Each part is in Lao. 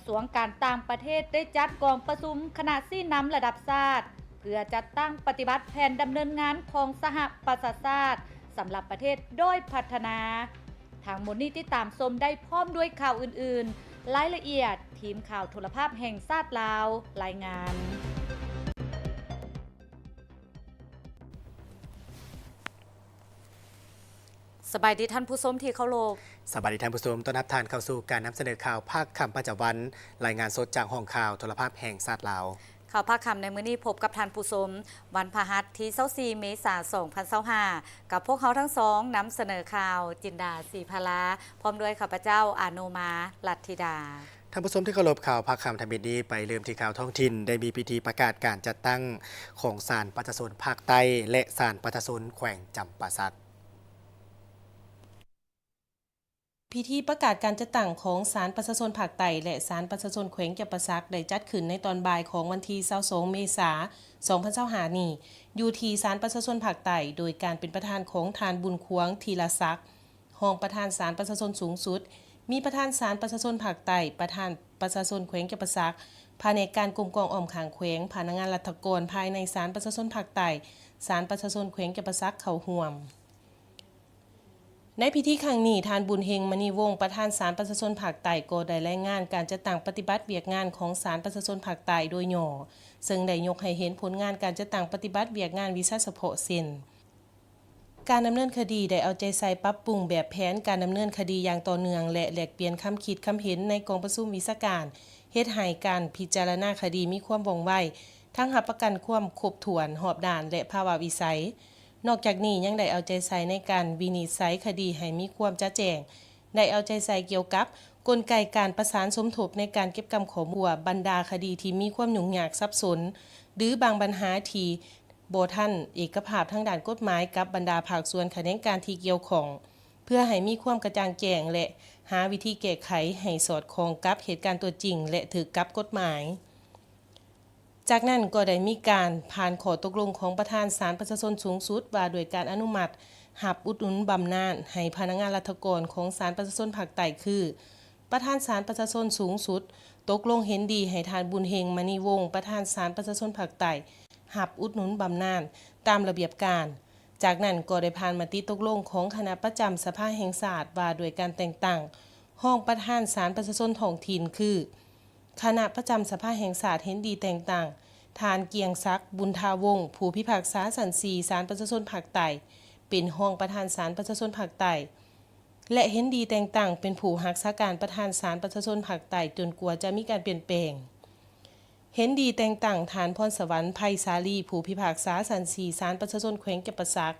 ສວງການຕ່າງປະເທດໄດ້ຈັດກອງປະຊຸມຄະນະຊີ້ນຳລະດັບຊາດ ເພື່ອຈັດຕັ້ງປະຕິບັດແຜນດຳເນີນງານຂອງສະຫະປະຊາຊາດສຳລັບປະເທດດ້ອຍພັດທະນາ. ທັງໝົດນີ້ຕິດຕາມຊົມໄດ້ພ້ອມດ້ວຍຂ່າວອື່ນໆ. ລາຍລະອຽດ, ທີມຂ່າວໂທລະພາບແຫ່ງຊາດລາວລາຍງານ. ສະບາຍດີທ່ານຜູ້ຊົມທີ່ເຄົາລົບ. ສະບາຍດີທ່ານຜູ້ຊົມ, ຕ້ອນຮັບທ່ານເຂົ້າສູ່ການນຳສະເໜີຂ່າວພາກຄ່ຳປະຈຳວັນ, ລາຍງານສົດຈາກຫ້ອງຂ່າວໂທລະພາບແຫ່ງຊາດລາວ. ຂ່າວພາກຄ່ຳໃນມື້ນີ້ພົບກັບທ່ານຜູ້ຊົມ ວັນພະຫັດທີຊາວສີ່ເມສາສອງພັນຊາວຫ້າ ກັບພວກເຮົາທັງສອງນຳສະເໜີຂ່າວ ຈິນດາ ສີພາລາ ພ້ອມດ້ວຍຂ້າພະເຈົ້າ ອາໂນມາ ລັດທິດາ. ທ່ານຜູ້ຊົມທີ່ເຄົາລົບ, ຂ່າວພາກຄ່ຳທຳອິດນີ້ໄປເລີ່ມທີ່ຂ່າວທ້ອງຖິ່ນ. ໄດ້ມີພິທີປະກາດການຈັດຕັ້ງຂອງສານປະຊາຊົນພາກໃຕ້ ແລະ ສານປະຊາຊົນແຂວງຈຳປາສັກ. ພິທີປະກາດການຈັດຕັ້ງຂອງສານປະຊາຊົນພາກໃຕ້ ແລະ ສານປະຊາຊົນແຂວງຈຳປາສັກ ໄດ້ຈັດຂຶ້ນໃນຕອນບ່າຍຂອງວັນທີຊາວສອງເມສາສອງພັນຊາວຫ້ານີ້ ຢູ່ທີ່ສານປະຊາຊົນພາກໃຕ້ ໂດຍການເປັນປະທານຂອງທ່ານ ບຸນຄວາງ ທີລະສັກ ຮອງປະທານສານປະຊາຊົນສູງສຸດ, ມີປະທານສານປະຊາຊົນພາກໃຕ້, ປະທານປະຊາຊົນແຂວງຈຳປາສັກ, ພະແນກການກົມກອງອ້ອມຂ້າງແຂວງ, ພະນັກງານລັດຖະກອນພາຍໃນສານປະຊາຊົນພາກໃຕ້, ສານປະຊາຊົນແຂວງຈຳປາສັກເຂົ້າຮ່ວມ. ໃນພິທີຄັ້ງນີ້, ທ່ານ ບຸນເຮັງ ມະນີວົງ ປະທານສານປະຊາຊົນພາກໃຕ້ ກໍໄດ້ລາຍງານການຈັດຕັ້ງປະຕິບັດວຽກງານຂອງສານປະຊາຊົນພາກໃຕ້ໂດຍຫຍໍ້, ເຊິ່ງໄດ້ຍົກໃຫ້ເຫັນຜົນງານການຈັດຕັ້ງປະຕິບັດວຽກງານວິຊາສະເພາະ ເຊັ່ນ: ການດຳເນີນຄະດີໄດ້ເອົາໃຈໃສ່ປັບປຸງແບບແຜນການດຳເນີນຄະດີຢ່າງຕໍ່ເນື່ອງ ແລະ ແລກປ່ຽນຄຳຄິດຄຳເຫັນໃນກອງປະຊຸມວິຊາການ, ເຮັດໃຫ້ການພິຈາລະນາຄະດີມີຄວາມວ່ອງໄວ, ທັງຮັບປະກັນຄວາມຄົບຖ້ວນ, ຮອບດ້ານ ແລະ ພາວະວິໄສ. ນອກຈາກນີ້ຍັງໄດ້ເອົາໃຈໃສ່ໃນການວິນິດໄສຄະດີໃຫ້ມີຄວາມຈະແຈ້ງ, ໄດ້ເອົາໃຈໃສ່ກ່ຽວກັບກົນໄກການປະສານສົມທົບໃນການເກັບກຳຂໍ້ມູນ ບັນດາຄະດີທີ່ມີຄວາມຫຍຸ້ງຍາກສັບສົນ ຫຼື ບາງບັນຫາທີ່ ບໍ່ທັນເອກະພາບທາງດ້ານກົດໝາຍກັບບັນດາພາກສ່ວນຂະແໜງການທີ່ກ່ຽວຂ້ອງ, ເພື່ອໃຫ້ມີຄວາມກະຈ່າງແຈ້ງ ແລະ ຫາວິທີແກ້ໄຂໃຫ້ສອດຄ່ອງກັບເຫດການຕົວຈິງ ແລະ ຖືກກັບກົດໝາຍ. ຈາກນັ້ນກໍໄດ້ມີການຜ່ານຂໍ້ຕົກລົງຂອງປະທານສານປະຊາຊົນສູງສຸດ ວ່າດ້ວຍການອະນຸມັດຮັບອຸດໜູນບຳນານໃຫ້ພະນັກງານລັດຖະກອນຂອງສານປະຊາຊົນພາກໃຕ້ ຄື ປະທານສານປະຊາຊົນສູງສຸດ ຕົກລົງເຫັນດີໃຫ້ທ່ານ ບຸນເຮັງ ມະນີວົງ ປະທານສານປະຊາຊົນພາກໃຕ້ ຮັບອຸດໜູນບຳນານຕາມລະບຽບການ. ຈາກນັ້ນກໍໄດ້ຜ່ານມະຕິຕົກລົງຂອງຄະນະປະຈຳສະພາ ແຫ່ງຊາດ ວ່າດ້ວຍການແຕ່ງຕັ້ງຮອງປະທານສານປະຊາຊົນທ້ອງຖິ່ນ ຄື ຄະນະປະຈຳສະພາແຫ່ງຊາດເຫັນດີແຕ່ງຕັ້ງທ່ານ ກຽງສັກ ບຸນທາວົງ ຜູ້ພິພາກສາຊັ້ນສີ່ສານປະຊາຊົນພາກໃຕ້ ເປັນຮອງປະທານສານປະຊາຊົນພາກໃຕ້ ແລະ ເຫັນດີແຕ່ງຕັ້ງເປັນຜູ້ຮັກສາການປະທານສານປະຊາຊົນພາກໃຕ້ ຈົນກວ່າຈະມີການປ່ຽນແປງ. ເຫັນດີແຕ່ງຕັ້ງທ່ານ ພອນສະຫວັນ ໄພສາລີ ຜູ້ພິພາກສາຊັ້ນສີ່ສານປະຊາຊົນແຂວງຈຳປາສັກ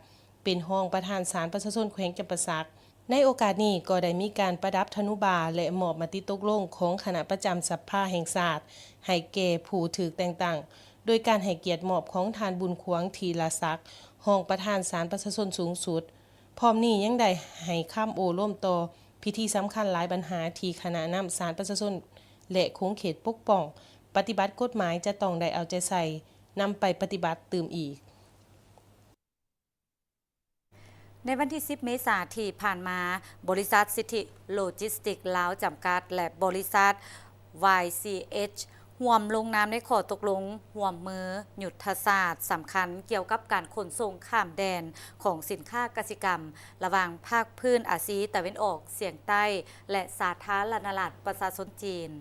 ເປັນຮອງປະທານສານປະຊາຊົນແຂວງຈຳປາສັກ. ໃນໂອກາດນີ້ກໍໄດ້ມີການປະດັບທະນຸບານ ແລະ ມອບມະຕິຕົກລົງຂອງຄະນະປະຈຳສະພາແຫ່ງຊາດໃຫ້ແກ່ຜູ້ຖືກແຕ່ງຕັ້ງ ໂດຍການໃຫ້ກຽດມອບຂອງທ່ານ ບຸນຄວາງ ທີລະສັກ ຮອງປະທານສານປະຊາຊົນສູງສຸດ. ພ້ອມນີ້ຍັງໄດ້ໃຫ້ຄຳໂອ້ລົມຕໍ່ພິທີສຳຄັນຫຼາຍບັນຫາທີ່ຄະນະນຳສານປະຊາຊົນ ແລະ ຂົງເຂດປົກປ້ອງປະຕິບັດກົດໝາຍຈະຕ້ອງໄດ້ເອົາໃຈໃສ່ນຳໄປປະຕິບັດຕື່ມອີກ. ໃນວັນທີສິບເມສາທີ່ຜ່ານມາ, ບໍລິສັດສິດທິໂລຈິສຕິກລາວຈຳກັດ ແລະ ບໍລິສັດ ວາຍຊີເອັຊ ຮ່ວມລົງນາມໃນຂໍ້ຕົກລົງຮ່ວມມືຍຸດທະສາດສຳຄັນກ່ຽວກັບການຂົນສົ່ງຂ້າມແດນຂອງສິນຄ້າກະສິກຳ ລະຫວ່າງພາກພື້ນອາຊີຕາເວັນອອກສຽງໃຕ້ ແລະ ສາທາລະນະລັດປະຊາຊົນຈີນ.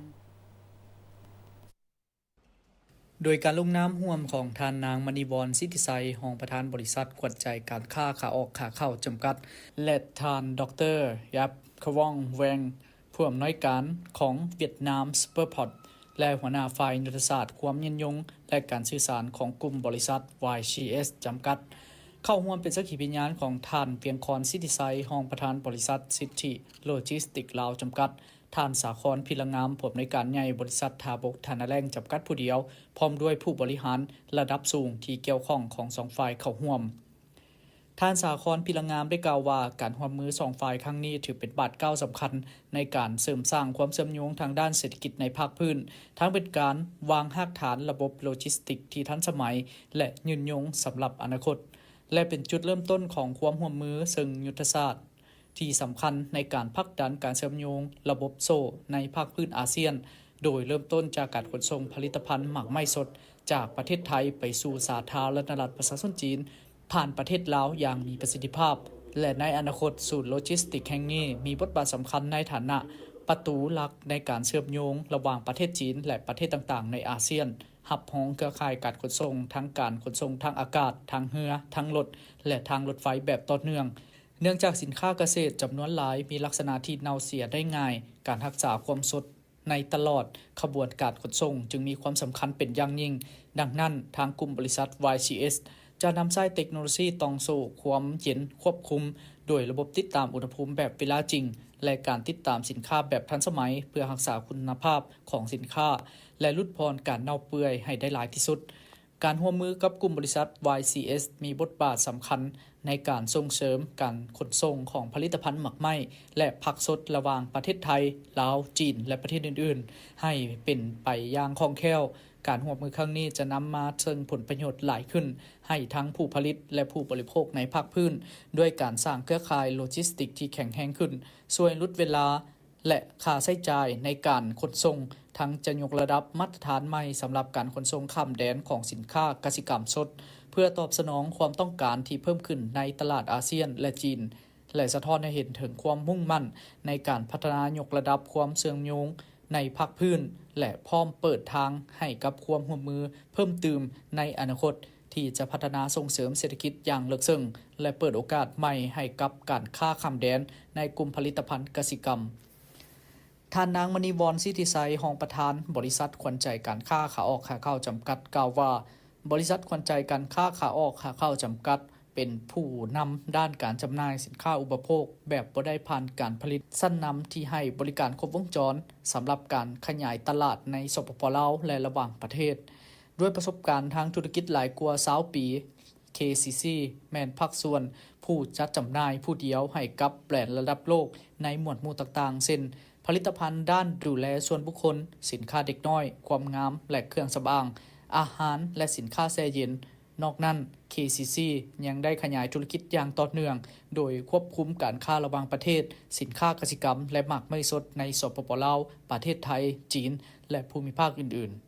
ໂດຍການລົງນາມຮ່ວມຂອງທ່ານນາງ ມະນີວອນ ສິດທິໄຊ ຮອງປະທານບໍລິສັດຂວັນໃຈການຄ້າຂາອອກຂາເຂົ້າຈຳກັດ ແລະ ທ່ານ ດອກເຕີ ຢາບ ຄະວອງ ແວງ ຜູ້ອຳນວຍການຂອງຫວຽດນາມ Superport ແລະ ຫົວໜ້າຝ່າຍຍຸດທະສາດຄວາມຍືນຍົງ ແລະ ການສື່ສານຂອງກຸ່ມບໍລິສັດ ວາຍຊີເອັຊ ຈຳກັດ ເຂົ້າຮ່ວມເປັນສັກຂີພະຍານຂອງທ່ານ ວຽງຄອນ ສິດທິໄຊ ຮອງປະທານບໍລິສັດສິດທິໂລຈິສຕິກລາວຈຳກັດ, ທ່ານ ສາຄອນ ພິລະງາມ ຜູ້ອຳນວຍການໃຫຍ່ບໍລິສັດທ່າບົກທ່ານາແລ້ງຈຳກັດຜູ້ດຽວ, ພ້ອມດ້ວຍຜູ້ບໍລິຫານລະດັບສູງທີ່ກ່ຽວຂ້ອງຂອງສອງຝ່າຍເຂົ້າຮ່ວມ. ທ່ານ ສາຄອນ ພິລະງາມ ໄດ້ກ່າວວ່າ ການຮ່ວມມືສອງຝ່າຍຄັ້ງນີ້ຖືເປັນບາດກ້າວສຳຄັນໃນການເສີມສ້າງຄວາມເຊື່ອມໂຍງທາງດ້ານເສດຖະກິດໃນພາກພື້ນ, ທັງເປັນການວາງຮາກຖານລະບົບໂລຈິສຕິກທີ່ທັນສະໄໝ ແລະ ຍືນຍົງສຳລັບອະນາຄົດ ແລະ ເປັນຈຸດເລີ່ມຕົ້ນຂອງຄວາມຮ່ວມມືເຊີງຍຸດທະສາດ ທີ່ສຳຄັນໃນການຜັກດັນການເຊື່ອມໂຍງລະບົບໂສ້ໃນພາກພື້ນອາຊຽນ ໂດຍເລີ່ມຕົ້ນຈາກການຂົນສົ່ງຜະລິດຕະພັນໝາກໄມ້ສົດຈາກປະເທດໄທໄປສູ່ສາທາລະນະລັດປະຊາຊົນຈີນ ຜ່ານປະເທດລາວຢ່າງມີປະສິດທິພາບ ແລະ ໃນອະນາຄົດ ສູນໂລຈິສຕິກແຫ່ງນີ້ມີບົດບາດສຳຄັນໃນຖານະປະຕູຫຼັກໃນການເຊື່ອມໂຍງລະຫວ່າງປະເທດຈີນ ແລະ ປະເທດຕ່າງໆໃນອາຊຽນ, ຮັບຮອງເຄືອຂ່າຍການຂົນສົ່ງ, ທັງການຂົນສົ່ງທາງອາກາດ, ທາງເຮືອ, ທາງລົດ ແລະ ທາງລົດໄຟແບບຕໍ່ເນື່ອງ. ເນື່ອງຈາກສິນຄ້າກະເສດຈຳນວນຫຼາຍມີລັກສະນະທີ່ເນົ່າເສຍໄດ້ງ່າຍ, ການຮັກສາຄວາມສົດ ໃນຕະຫຼອດຂະບວນການຂົນສົ່ງຈຶ່ງມີຄວາມສຳຄັນເປັນຢ່າງຍິ່ງ. ດັ່ງນັ້ນ, ທາງກຸ່ມບໍລິສັດ ວາຍຊີເອສ ຈະນຳໃຊ້ເຕັກໂນໂລຊີຕ່ອງໂສ້ຄວາມເຢັນຄວບຄຸມ ໂດຍລະບົບຕິດຕາມອຸນຫະພູມແບບເວລາຈິງ ແລະ ການຕິດຕາມສິນຄ້າແບບທັນສະໄໝ ເພື່ອຮັກສາຄຸນນະພາບຂອງສິນຄ້າ ແລະ ຫຼຸດຜ່ອນການເນົ່າເປື່ອຍໃຫ້ໄດ້ຫຼາຍທີ່ສຸດ. ການຮ່ວມມືກັບກຸ່ມບໍລິສັດ ວາຍຊີເອສ ມີບົດບາດສຳຄັນໃນການສົ່ງເສີມການຂົນສົ່ງຂອງຜະລິດຕະພັນໝາກໄມ້ ແລະ ຜັກສົດລະຫວ່າງປະເທດໄທ, ລາວ, ຈີນ ແລະ ປະເທດອື່ນໆ ໃຫ້ເປັນໄປຢ່າງຄ່ອງແຄ້ວ. ການຮ່ວມມືຄັ້ງນີ້ຈະນຳມາເຊິ່ງຜົນປະໂຫຍດຫຼາຍຂຶ້ນໃຫ້ທັງຜູ້ຜະລິດ ແລະ ຜູ້ບໍລິໂພກໃນພາກພື້ນ ດ້ວຍການສ້າງເຄືອຂ່າຍໂລຈິສຕິກທີ່ແຂງແຮງຂຶ້ນ, ຊ່ວຍຫຼຸດເວລາ ແລະ ຄ່າໃຊ້ຈ່າຍໃນການຂົນສົ່ງ, ທັງຈະຍົກລະດັບມາດຕະຖານໃໝ່ສຳລັບການຂົນສົ່ງຂ້າມແດນຂອງສິນຄ້າກະສິກຳສົດ, ເພື່ອຕອບສະໜອງຄວາມຕ້ອງການທີ່ເພີ່ມຂຶ້ນໃນຕະຫຼາດອາຊຽນ ແລະ ຈີນ, ແລະ ສະທ້ອນໃຫ້ເຫັນເຖິງຄວາມມຸ່ງໝັ້ນໃນການພັດທະນາຍົກລະດັບຄວາມເຊື່ອມໂຍງໃນພາກພື້ນ ແລະ ພ້ອມເປີດທາງໃຫ້ກັບຄວາມຮ່ວມມືເພີ່ມຕື່ມໃນອະນາຄົດ ທີ່ຈະພັດທະນາສົ່ງເສີມເສດຖະກິດຢ່າງເລິກເຊິ່ງ ແລະ ເປີດໂອກາດໃໝ່ໃຫ້ກັບການຄ້າຂ້າມແດນໃນກຸ່ມຜະລິດຕະພັນກະສິກຳ. ທ່ານນາງ ມະນີວອນ ສິດທິໄຊ ຮອງປະທານບໍລິສັດຂວັນໃຈການຄ້າຂາອອກຂາເຂົ້າຈຳກັດ ກ່າວວ່າ, ບໍລິສັດຂວັນໃຈການຄ້າຂາອອກຂາເຂົ້າຈຳກັດ ເປັນຜູ້ນຳດ້ານການຈຳໜ່າຍສິນຄ້າອຸປະໂພກແບບບໍ່ໄດ້ຜ່ານການຜະລິດຊັ້ນນຳ ທີ່ໃຫ້ບໍລິການຄົບວົງຈອນສຳລັບການຂະຫຍາຍຕະຫຼາດໃນ ສປປ ລາວ ແລະ ລະຫວ່າງປະເທດ. ດ້ວຍປະສົບການທາງທຸລະກິດຫຼາຍກວ່າຊາວປີ, ເຄຊີຊີ ແມ່ນພາກສ່ວນຜູ້ຈັດຈຳໜ່າຍຜູ້ດຽວໃຫ້ກັບແບຣນລະດັບໂລກໃນໝວດໝູ່ຕ່າງໆ ເຊັ່ນ ຜະລິດຕະພັນດ້ານດູແລສ່ວນບຸກຄົນ, ສິນຄ້າເດັກນ້ອຍ, ຄວາມງາມ ແລະ ເຄື່ອງສຳອາງ, ອາຫານ ແລະ ສິນຄ້າແຊ່ເຢັນ. ນອກນັ້ນ, ເຄຊີຊີ ຍັງໄດ້ຂະຫຍາຍທຸລະກິດຢ່າງຕໍ່ເນື່ອງ, ໂດຍຄວບຄຸມການຄ້າລະຫວ່າງປະເທດ, ສິນຄ້າກະສິກຳ ແລະ ໝາກໄມ້ສົດໃນ ສປປ ລາວ, ປະເທດໄທ, ຈີນ ແລະ ພູມິພາກອື່ນໆ.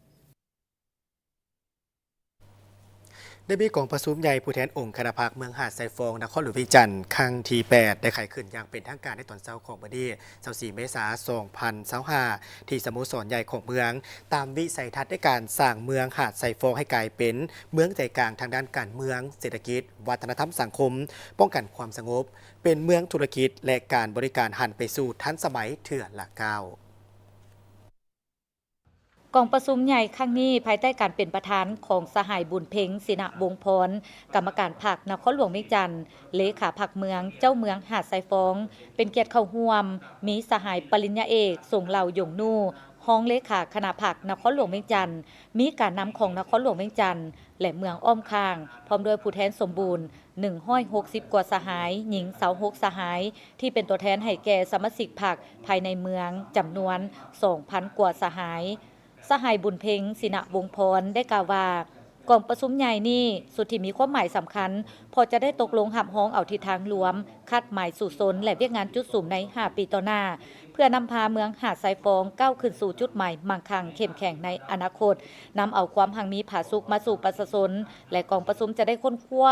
ໄດ້ມີກອງປະຊຸມໃຫຍ່ຜູ້ແທນອົງຄະນະພັກເມືອງຫາດຊາຍຟອງ ນະຄອນຫຼວງວຽງຈັນ ຄັ້ງທີແປດ ໄດ້ໄຂຂຶ້ນຢ່າງເປັນທາງການໃນຕອນເຊົ້າຂອງມື້ນີ້ ຊາວສີ່ ເມສາ ສອງພັນຊາວຫ້າ ທີ່ສະໂມສອນໃຫຍ່ຂອງເມືອງ, ຕາມວິໄສທັດໃນການສ້າງເມືອງຫາດຊາຍຟອງໃຫ້ກາຍເປັນເມືອງໃຈກາງທາງດ້ານການເມືອງ, ເສດຖະກິດ, ວັດທະນະທຳສັງຄົມ, ປ້ອງກັນຄວາມສະຫງົບ, ເປັນເມືອງທຸລະກິດ ແລະ ການບໍລິການຫັນໄປສູ່ທັນສະໄໝເທື່ອລະກ້າວ. ກອງປະຊຸມໃຫຍ່ຄັ້ງນີ້ ພາຍໃຕ້ການເປັນປະທານຂອງສະຫາຍ ບຸນເພັງ ສິນະວົງພອນ ກຳມະການພັກນະຄອນຫຼວງວຽງຈັນ, ເລຂາພັກເມືອງ, ເຈົ້າເມືອງຫາດຊາຍຟອງ ເປັນກຽດເຂົ້າຮ່ວມ, ມີສະຫາຍ ປະລິນຍາເອກ ສົງເລົາ ຢົງນູ ຮອງເລຂາຄະນະພັກນະຄອນຫຼວງວຽງຈັນ, ມີການນຳຂອງນະຄອນຫຼວງວຽງຈັນ ແລະ ເມືອງອ້ອມຂ້າງ, ພ້ອມດ້ວຍຜູ້ແທນສົມບູນ ໜຶ່ງຮ້ອຍຫົກສິບກວ່າສະຫາຍ, ຍິງຊາວຫົກສະຫາຍ ທີ່ເປັນຕົວແທນໃຫ້ແກ່ສະມາຊິກພັກພາຍໃນເມືອງ ຈຳນວນ ສອງພັນກວ່າສະຫາຍ. ສະຫາຍ ບຸນເພັງ ສິນະວົງພອນ ໄດ້ກ່າວວ່າ, ກອງປະຊຸມໃຫຍ່ນີ້ ສຸດທີ່ມີຄວາມໝາຍສຳຄັນ, ເພາະຈະໄດ້ຕົກລົງຮັບຮອງເອົາທິດທາງລວມ, ຄາດໝາຍສູ້ຊົນ ແລະ ວຽກງານຈຸດສຸມໃນຫ້າປີຕໍ່ໜ້າ, ເພື່ອນຳພາເມືອງຫາດຊາຍຟອງກ້າວຂຶ້ນສູ່ຈຸດໝາຍມັ່ງຄັ່ງເຂັ້ມແຂງໃນອະນາຄົດ, ນຳເອົາຄວາມຮັ່ງມີຜາສຸກມາສູ່ປະຊາຊົນ ແລະ ກອງປະຊຸມຈະໄດ້ຄົ້ນຄວ້າ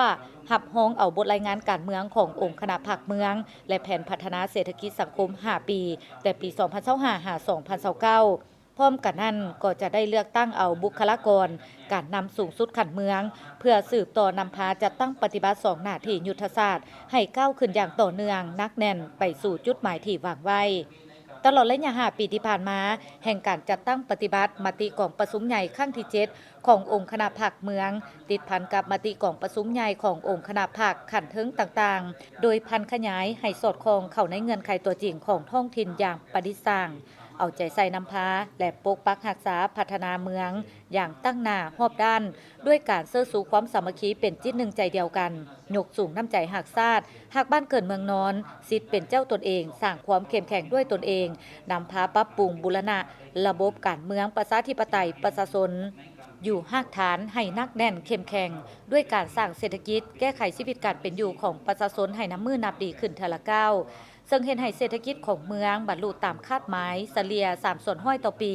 ຮັບຮອງເອົາບົດລາຍງານການເມືອງຂອງອົງຄະນະພັກເມືອງ ແລະ ແຜນພັດທະນາເສດຖະກິດສັງຄົມຫ້າປີ ແຕ່ປີສອງພັນຊາວຫ້າ ຫາ ສອງພັນຊາວເກົ້າ. ພ້ອມກັນນັ້ນກໍຈະໄດ້ເລືອກຕັ້ງເອົາບຸກຄະລາກອນການນຳສູງສຸດຂັ້ນເມືອງ ເພື່ອສືບຕໍ່ນຳພາຈັດຕັ້ງປະຕິບັດສອງໜ້າທີ່ຍຸດທະສາດໃຫ້ກ້າວຂຶ້ນຢ່າງຕໍ່ເນື່ອງ, ໜັກແໜ້ນໄປສູ່ຈຸດໝາຍທີ່ວາງໄວ້. ຕະຫຼອດໄລຍະຫ້າປີທີ່ຜ່ານມາ ແຫ່ງການຈັດຕັ້ງປະຕິບັດມະຕິກອງປະຊຸມໃຫຍ່ຄັ້ງທີເຈັດ ຂອງອົງຄະນະພັກເມືອງ, ຕິດພັນກັບມະຕິກອງປະຊຸມໃຫຍ່ຂອງອົງຄະນະພັກຂັ້ນເທິງຕ່າງໆ, ໂດຍຜັນຂະຫຍາຍໃຫ້ສອດຄ່ອງເຂົ້າໃນເງື່ອນໄຂຕົວຈິງຂອງທ້ອງຖິ່ນຢ່າງປະດິດສ້າງ, ເອົາໃຈໃສ່ນຳພາ ແລະ ປົກປັກຮັກສາພັດທະນາເມືອງຢ່າງຕັ້ງໜ້າຮອບດ້ານ, ດ້ວຍການເຊີດຊູຄວາມສາມັກຄີເປັນຈິດໜຶ່ງໃຈດຽວກັນ, ຍົກສູງນ້ຳໃຈຮັກຊາດ, ຮັກບ້ານເກີດເມືອງນອນ, ສິດເປັນເຈົ້າຕົນເອງ, ສ້າງຄວາມເຂັ້ມແຂງດ້ວຍຕົນເອງ, ນຳພາປັບປຸງບູລະນະລະບົບການເມືອງປະຊາທິປະໄຕປະຊາຊົນ ຢູ່ຮາກຖານໃຫ້ໜັກແໜ້ນເຂັ້ມແຂງ, ດ້ວຍການສ້າງເສດຖະກິດ, ແກ້ໄຂຊີວິດການເປັນຢູ່ຂອງປະຊາຊົນໃຫ້ນັບມື້ນັບດີຂຶ້ນເທື່ອລະກ້າວ. ເຊິ່ງເຮັດໃຫ້ເສດຖະກິດຂອງເມືອງບັນລຸຕາມຄາດໝາຍສະເລ່ຍສາມສ່ວນຮ້ອຍຕໍ່ປີ,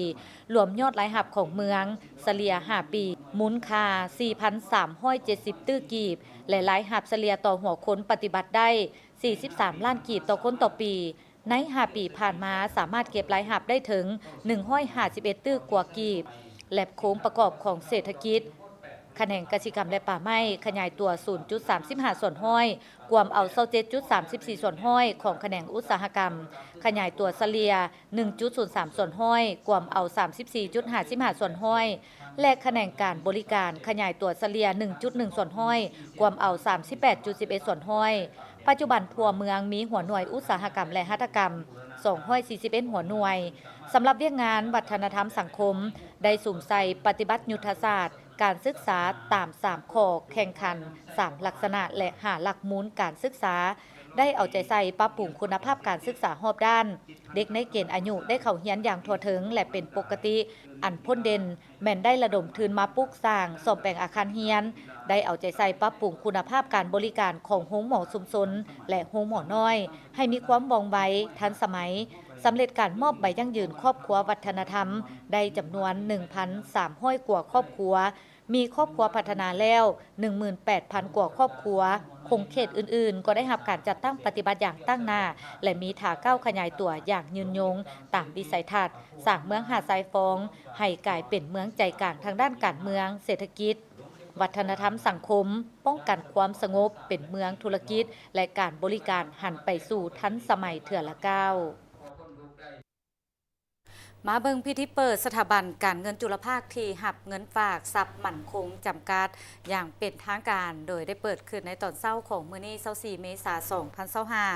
ລວມຍອດລາຍຮັບຂອງເມືອງສະເລ່ຍຫ້າປີ ມູນຄ່າສີ່ພັນສາມຮ້ອຍເຈັດສິບຕື້ກີບ ແລະ ລາຍຮັບສະເລ່ຍຕໍ່ຫົວຄົນປະຕິບັດໄດ້ສີ່ສິບສາມລ້ານກີບຕໍ່ຄົນຕໍ່ປີ. ໃນຫ້າປີຜ່ານມາ ສາມາດເກັບລາຍຮັບໄດ້ເຖິງໜຶ່ງຮ້ອຍຫ້າສິບເອັດຕື້ກວ່າກີບ ແລະ ໂຄງປະກອບຂອງເສດຖະກິດ ຂະແໜງກະສິກຳ ແລະ ປ່າໄມ້ ຂະຫຍາຍຕົວສູນຈຸດສາມສິບຫ້າສ່ວນຮ້ອຍ ກວມເອົາຊາວເຈັດຈຸດສາມສິບສີ່ສ່ວນຮ້ອຍຂອງຂະແໜງອຸດສາຫະກຳ, ຂະຫຍາຍຕົວສະເລ່ຍໜຶ່ງຈຸດສູນສາມສ່ວນຮ້ອຍ ກວມເອົາສາມສິບສີ່ຈຸດຫ້າສິບຫ້າສ່ວນຮ້ອຍ ແລະ ຂະແໜງການບໍລິການ ຂະຫຍາຍຕົວສະເລ່ຍໜຶ່ງຈຸດໜຶ່ງສ່ວນຮ້ອຍ ກວມເອົາສາມສິບແປດຈຸດສິບເອັດສ່ວນຮ້ອຍ. ປັດຈຸບັນທົ່ວເມືອງມີຫົວໜ່ວຍອຸດສາຫະກຳ ແລະ ຫັດຖະກຳສອງຮ້ອຍສີ່ສິບເອັດຫົວໜ່ວຍ. ສຳລັບວຽກງານວັດທະນະທຳສັງຄົມ ໄດ້ສຸມໃສ່ປະຕິບັດຍຸດທະສາດ ການສຶກສາຕາມສາມຂໍ້ແຂ່ງຂັນ ສາມລັກສະນະ ແລະ ຫ້າຫຼັກມູນການສຶກສາ, ໄດ້ເອົາໃຈໃສ່ປັບປຸງຄຸນນະພາບການສຶກສາຮອບດ້ານ, ເດັກໃນເກນອາຍຸໄດ້ເຂົ້າຮຽນຢ່າງທົ່ວເຖິງ ແລະ ເປັນປົກກະຕິ. ອັນພົ້ນເດັ່ນແມ່ນໄດ້ລະດົມທຶນມາປຸກສ້າງ, ສ້ອມແປງອາຄານຮຽນ, ໄດ້ເອົາໃຈໃສ່ປັບປຸງຄຸນນະພາບການບໍລິການຂອງໂຮງໝໍຊຸມຊົນ ແລະ ໂຮງໝໍນ້ອຍ ໃຫ້ມີຄວາມວ່ອງໄວ, ທັນສະໄໝ, ສຳເລັດການມອບໃບຢັ້ງຢືນຄອບຄົວວັດທະນະທຳໄດ້ຈຳນວນໜຶ່ງພັນສາມຮ້ອຍກວ່າຄອບຄົວ, ມີຄອບຄົວພັດທະນາແລ້ວໜຶ່ງໝື່ນແປດພັນກວ່າຄອບຄົວ. ຂົງເຂດອື່ນໆກໍໄດ້ຮັບການຈັດຕັ້ງປະຕິບັດຢ່າງຕັ້ງໜ້າ ແລະ ມີທ່າກ້າວຂະຫຍາຍຕົວຢ່າງຍືນຍົງ ຕາມວິໄສທັດ ສ້າງເມືອງຫາດຊາຍຟອງໃຫ້ກາຍເປັນເມືອງໃຈກາງທາງດ້ານການເມືອງ, ເສດຖະກິດ, ວັດທະນະທຳສັງຄົມ, ປ້ອງກັນຄວາມສະຫງົບ, ເປັນເມືອງທຸລະກິດ ແລະ ການບໍລິການຫັນໄປສູ່ທັນສະໄໝເທື່ອລະກ້າວ. ມາເບິ່ງພິທີເປີດສະຖາບັນການເງິນຈຸລະພາກທີ່ຮັບເງິນຝາກຊັບໝັ້ນຄົງຈຳກັດຢ່າງເປັນທາງການ, ໂດຍໄດ້ເປີດຂຶ້ນໃນຕອນເຊົ້າຂອງມື້ນີ້ ຊາວສີ່ເມສາ ສອງພັນຊາວຫ້າ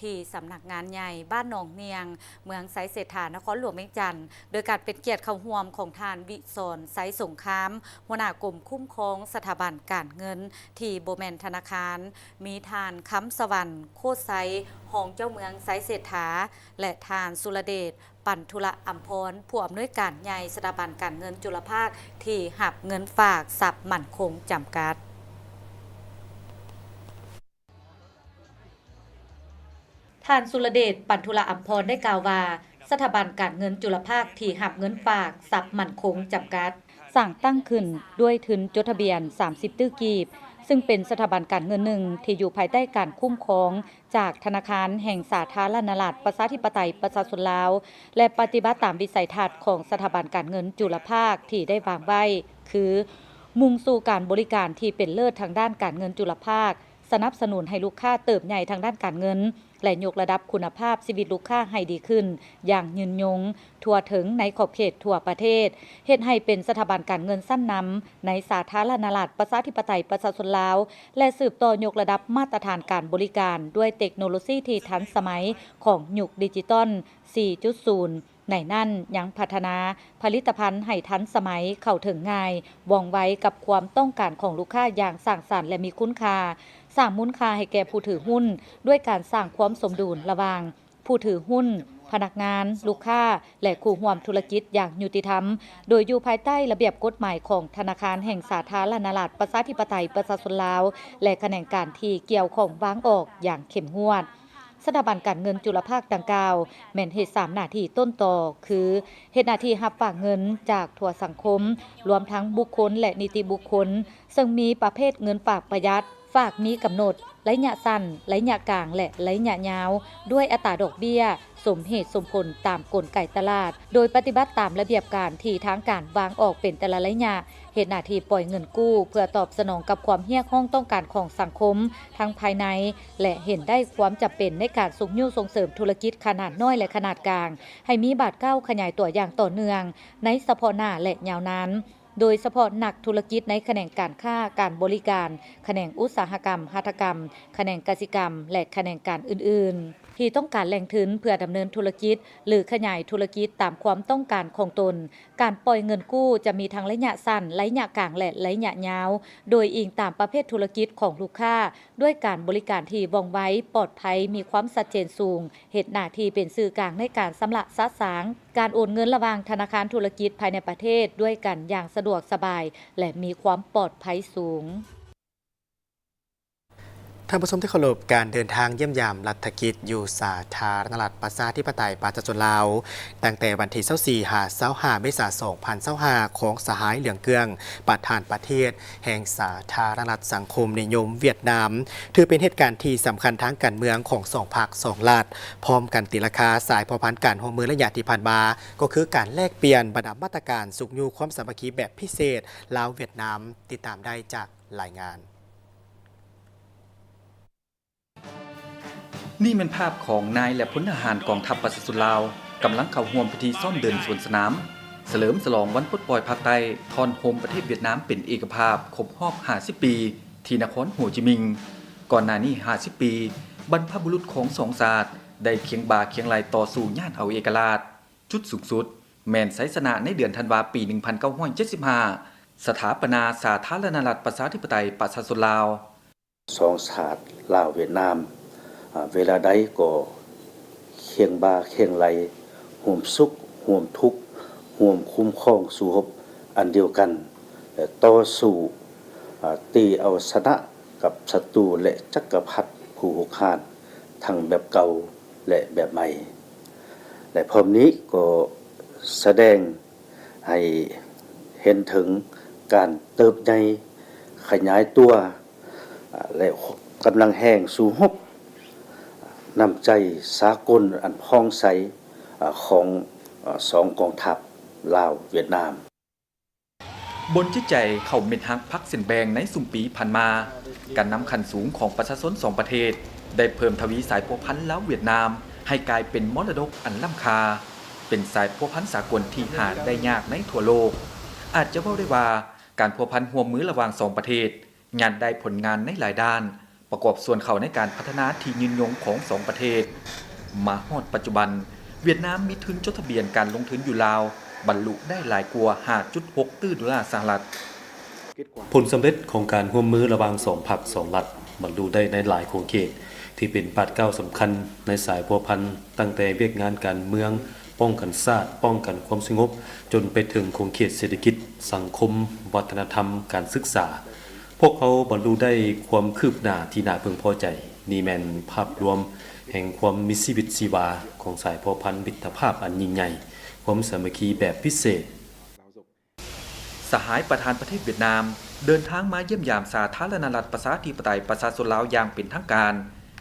ທີ່ສຳນັກງານໃຫຍ່ບ້ານໜອງນຽງ, ເມືອງໄຊເສດຖາ, ນະຄອນຫຼວງວຽງຈັນ, ໂດຍການເປັນກຽດເຂົ້າຮ່ວມຂອງທ່ານ ວິສອນ ໄຊສົງຄາມ, ຫົວໜ້າກົມຄຸ້ມຄອງສະຖາບັນການເງິນທີ່ບໍ່ແມ່ນທະນາຄານ, ມີທ່ານ ຄຳສະຫວັນ ໂຄດໄຊ, ຮອງເຈົ້າເມືອງໄຊເສດຖາ ແລະ ທ່ານ ສຸລະເດດ ປັນທຸລະອຳພອນ, ຜູ້ອຳນວຍການໃຫຍ່ສະຖາບັນການເງິນຈຸລະພາກທີ່ຮັບເງິນຝາກຊັບໝັ້ນຄົງຈຳກັດ. ທ່ານ ສຸລະເດດ ປັນທຸລະອຳພອນ ໄດ້ກ່າວວ່າ ສະຖາບັນການເງິນຈຸລະພາກທີ່ຮັບເງິນຝາກຊັບໝັ້ນຄົງຈຳກັດ ສ້າງຕັ້ງຂຶ້ນດ້ວຍທຶນຈົດທະບຽນສາມສິບຕື້ກີບ, ຊຶ່ງເປັນສະຖາບັນການເງິນໜຶ່ງທີ່ຢູ່ພາຍໃຕ້ການຄຸ້ມຄອງຈາກທະນາຄານແຫ່ງສາທາລະນະລັດ ປະຊາທິປະໄຕ ປະຊາຊົນລາວ ແລະ ປະຕິບັດຕາມວິໄສທັດຂອງສະຖາບັນການເງິນຈຸລະພາກທີ່ໄດ້ວາງໄວ້ ຄື ມຸ່ງສູ່ການບໍລິການທີ່ເປັນເລີດທາງດ້ານການເງິນຈຸລະພາກ, ສະໜັບສະໜູນໃຫ້ລູກຄ້າເຕີບໃຫຍ່ທາງດ້ານການເງິນ ແລະ ຍົກລະດັບຄຸນນະພາບຊີວິດລູກຄ້າໃຫ້ດີຂຶ້ນຢ່າງຍືນຍົງ, ທົ່ວເຖິງໃນຂອບເຂດທົ່ວປະເທດ, ເຮັດໃຫ້ເປັນສະຖາບັນການເງິນຊັ້ນນຳໃນສາທາລະນະລັດ ປະຊາທິປະໄຕ ປະຊາຊົນລາວ ແລະ ສືບຕໍ່ຍົກລະດັບມາດຕະຖານການບໍລິການດ້ວຍເຕັກໂນໂລຊີທີ່ທັນສະໄໝຂອງຍຸກດິຈິຕອນສີ່ຈຸດສູນ. ໃນນັ້ນຍັງພັດທະນາຜະລິດຕະພັນໃຫ້ທັນສະໄໝ, ເຂົ້າເຖິງງ່າຍ, ວ່ອງໄວກັບຄວາມຕ້ອງການຂອງລູກຄ້າຢ່າງສ້າງສັນ ແລະ ມີຄຸນຄ່າ, ສ້າງມູນຄ່າໃຫ້ແກ່ຜູ້ຖືຫຸ້ນ ດ້ວຍການສ້າງຄວາມສົມດຸນລະຫວ່າງຜູ້ຖືຫຸ້ນ, ພະນັກງານ, ລູກຄ້າ ແລະ ຄູ່ຮ່ວມທຸລະກິດຢ່າງຍຸຕິທຳ, ໂດຍຢູ່ພາຍໃຕ້ລະບຽບກົດໝາຍຂອງທະນາຄານແຫ່ງສາທາລະນະລັດ ປະຊາທິປະໄຕ ປະຊາຊົນລາວ ແລະ ຂະແໜງການທີ່ກ່ຽວຂ້ອງວາງອອກຢ່າງເຂັ້ມງວດ. ສະຖາບັນການເງິນຈຸລະພາກດັ່ງກ່າວ ແມ່ນເຮັດສາມໜ້າທີ່ຕົ້ນຕໍ ຄື ເຮັດໜ້າທີ່ຮັບຝາກເງິນຈາກທົ່ວສັງຄົມ, ລວມທັງບຸກຄົນ ແລະ ນິຕິບຸກຄົນ, ເຊິ່ງມີປະເພດເງິນຝາກປະຢັດ, ຝາກມີກຳນົດ, ໄລຍະສັ້ນ, ໄລຍະກາງ ແລະ ໄລຍະຍາວ, ດ້ວຍອັດຕາດອກເບ້ຍ ສົມເຫດສົມຜົນຕາມກົນໄກຕະຫຼາດ, ໂດຍປະຕິບັດຕາມລະບຽບການທີ່ທາງການວາງອອກເປັນແຕ່ລະໄລຍະ, ເຮັດໜ້າທີ່ປ່ອຍເງິນກູ້ເພື່ອຕອບສະໜອງກັບຄວາມຮຽກຮ້ອງຕ້ອງການຂອງສັງຄົມທັງພາຍໃນ ແລະ ເຫັນໄດ້ຄວາມຈຳເປັນໃນການຊຸກຍູ້ສົ່ງເສີມທຸລະກິດຂະໜາດນ້ອຍ ແລະ ຂະໜາດກາງ ໃຫ້ມີບາດກ້າວຂະຫຍາຍຕົວຢ່າງຕໍ່ເນື່ອງໃນສະເພາະໜ້າ ແລະ ຍາວນານ, ໂດຍສະເພາະນັກທຸລະກິດໃນຂະແໜງການຄ້າ, ການບໍລິການ, ຂະແໜງອຸດສາຫະກຳ, ຫັດຖະກຳ, ຂະແໜງກະສິກຳ ແລະ ຂະແໜງການອື່ນໆ ທີ່ຕ້ອງການແຫຼ່ງທຶນເພື່ອດຳເນີນທຸລະກິດ ຫຼື ຂະຫຍາຍທຸລະກິດຕາມຄວາມຕ້ອງການຂອງຕົນ. ການປ່ອຍເງິນກູ້ຈະມີທັງໄລຍະສັ້ນ, ໄລຍະກາງ ແລະ ໄລຍະຍາວ, ໂດຍອີງຕາມປະເພດທຸລະກິດຂອງລູກຄ້າ, ດ້ວຍການບໍລິການທີ່ວ່ອງໄວ, ປອດໄພ, ມີຄວາມຊັດເຈນສູງ, ເຮັດໜ້າທີ່ເປັນສື່ກາງໃນການຊຳລະສະສາງ, ການໂອນເງິນລະຫວ່າງທະນາຄານທຸລະກິດພາຍໃນປະເທດດ້ວຍກັນຢ່າງສະດວກສະບາຍ ແລະ ມີຄວາມປອດໄພສູງ. ທ່ານຜູ້ຊົມທີ່ເຄົາລົບ, ການເດີນທາງຢ້ຽມຢາມລັດຖະກິດຢູ່ສາທາລະນະລັດປະຊາທິປະໄຕປະຊາຊົນລາວ ຕັ້ງແຕ່ວັນທີຊາວສີ່ ຫາ ຊາວຫ້າ ເມສາ ສອງພັນຊາວຫ້າ ຂອງສະຫາຍ ເຫຼືອງເກືອງ ປະທານປະເທດແຫ່ງສາທາລະນະລັດສັງຄົມນິຍົມຫວຽດນາມ ຖືເປັນເຫດການທີ່ສຳຄັນທາງການເມືອງຂອງສອງພັກສອງລັດ, ພ້ອມກັນຕີລາຄາສາຍພົວພັນການຮ່ວມມືໄລຍະທີ່ຜ່ານມາ ກໍຄືການແລກປ່ຽນບັນດາມາດຕະການຊຸກຍູ້ຄວາມສາມັກຄີແບບພິເສດລາວ-ຫວຽດນາມ. ຕິດຕາມໄດ້ຈາກລາຍງານ. ນີ້ແມ່ນພາບຂອງນາຍ ແລະ ພົນທະຫານກອງທັບປະຊາຊົນລາວ ກຳລັງເຂົ້າຮ່ວມພິທີຊ້ອມເດີນສວນສະໜາມ ສະເຫຼີມສະຫຼອງວັນປົດປ່ອຍພາກໃຕ້ ທ່ອນໂຮມປະເທດຫວຽດນາມເປັນເອກະພາບຄົບຮອບຫ້າສິບປີ ທີ່ນະຄອນໂຮຈິມິງ. ກ່ອນໜ້ານີ້ຫ້າສິບປີ, ບັນພະບຸລຸດຂອງສອງຊາດໄດ້ຄຽງບ່າຄຽງໄຫຼ່ຕໍ່ສູ້ຍາດເອົາເອກະລາດ. ຈຸດສູງສຸດແມ່ນໄຊຊະນະໃນເດືອນທັນວາປີໜຶ່ງພັນເກົ້າຮ້ອຍເຈັດສິບຫ້າ ສະຖາປະນາສາທາລະນະລັດປະຊາທິປະໄຕປະຊາຊົນລາວ. ສອງຊາດລາວຫວຽດນາມ ອາ ເວລາໃດກໍຄຽງບ່າຄຽງໄຫຼ່ ຮ່ວມສຸກຮ່ວມທຸກ ຮ່ວມຄຸ້ມຄອງສູ້ຮົບອັນດຽວກັນ ແລະ ຕໍ່ສູ້ ອາ ຕີເອົາຊະນະກັບສັດຕູ ແລະ ຈັກກະພັດຜູ້ຮຸກຮານ ທັງແບບເກົ່າ ແລະ ແບບໃໝ່ ແລະ ພ້ອມນີ້ກໍສະແດງໃຫ້ເຫັນເຖິງການເຕີບໃຫຍ່ຂະຫຍາຍຕົວ ແລະ ກຳລັງແຮງສູ້ຮົບ ນ້ຳໃຈສາກົນອັນຜ່ອງໃສຂອງສອງກອງທັບລາວຫວຽດນາມ. ບົນຈິດໃຈເຂົ້າເມັດຮັກພັກເສັ້ນແບ່ງໃນຊຸມປີຜ່ານມາ, ການນຳຂັ້ນສູງຂອງປະຊາຊົນສອງປະເທດ ໄດ້ເພີ່ມທະວີສາຍພົວພັນລາວຫວຽດນາມ ໃຫ້ກາຍເປັນມໍລະດົກອັນລ້ຳຄ່າ, ເປັນສາຍພົວພັນສາກົນທີ່ຫາໄດ້ຍາກໃນທົ່ວໂລກ. ອາດຈະເວົ້າໄດ້ວ່າ ການພົວພັນຮ່ວມມືລະຫວ່າງສອງປະເທດ ຍາດໄດ້ຜົນງານໃນຫຼາຍດ້ານ ປະກອບສ່ວນເຂົ້າໃນການພັດທະນາທີ່ຍືນຍົງຂອງສອງປະເທດ. ມາຮອດປັດຈຸບັນ, ຫວຽດນາມມີທຶນຈົດທະບຽນການລົງທຶນຢູ່ລາວ ບັນລຸໄດ້ຫຼາຍກວ່າຫ້າຈຸດຫົກຕື້ໂດລາສະຫະລັດ. ຜົນສຳເລັດຂອງການຮ່ວມມືລະຫວ່າງສອງພັກສອງລັດ ບັນລຸໄດ້ໃນຫຼາຍຂົງເຂດ ທີ່ເປັນບາດກ້າວສຳຄັນໃນສາຍພົວພັນ ຕັ້ງແຕ່ວຽກງານການເມືອງ, ປ້ອງກັນຊາດ, ປ້ອງກັນຄວາມສະຫງົບ, ຈົນໄປເຖິງຂົງເຂດເສດຖະກິດ, ສັງຄົມ, ວັດທະນະທຳ, ການສຶກສາ. ພວກເຮົາບັນລຸໄດ້ຄວາມຄືບໜ້າທີ່ໜ້າເພິ່ງພໍໃຈ. ນີ້ແມ່ນພາບລວມແຫ່ງຄວາມມີຊີວິດຊີວາຂອງສາຍພົວພັນມິດຕະພາບອັນຍິ່ງໃຫຍ່, ຄວາມສາມັກຄີແບບພິເສດ. ສະຫາຍປະທານປະເທດຫວຽດນາມ ເດີນທາງມາຢ້ຽມຢາມສາທາລະນະລັດປະຊາທິປະໄຕປະຊາຊົນລາວຢ່າງເປັນທາງການ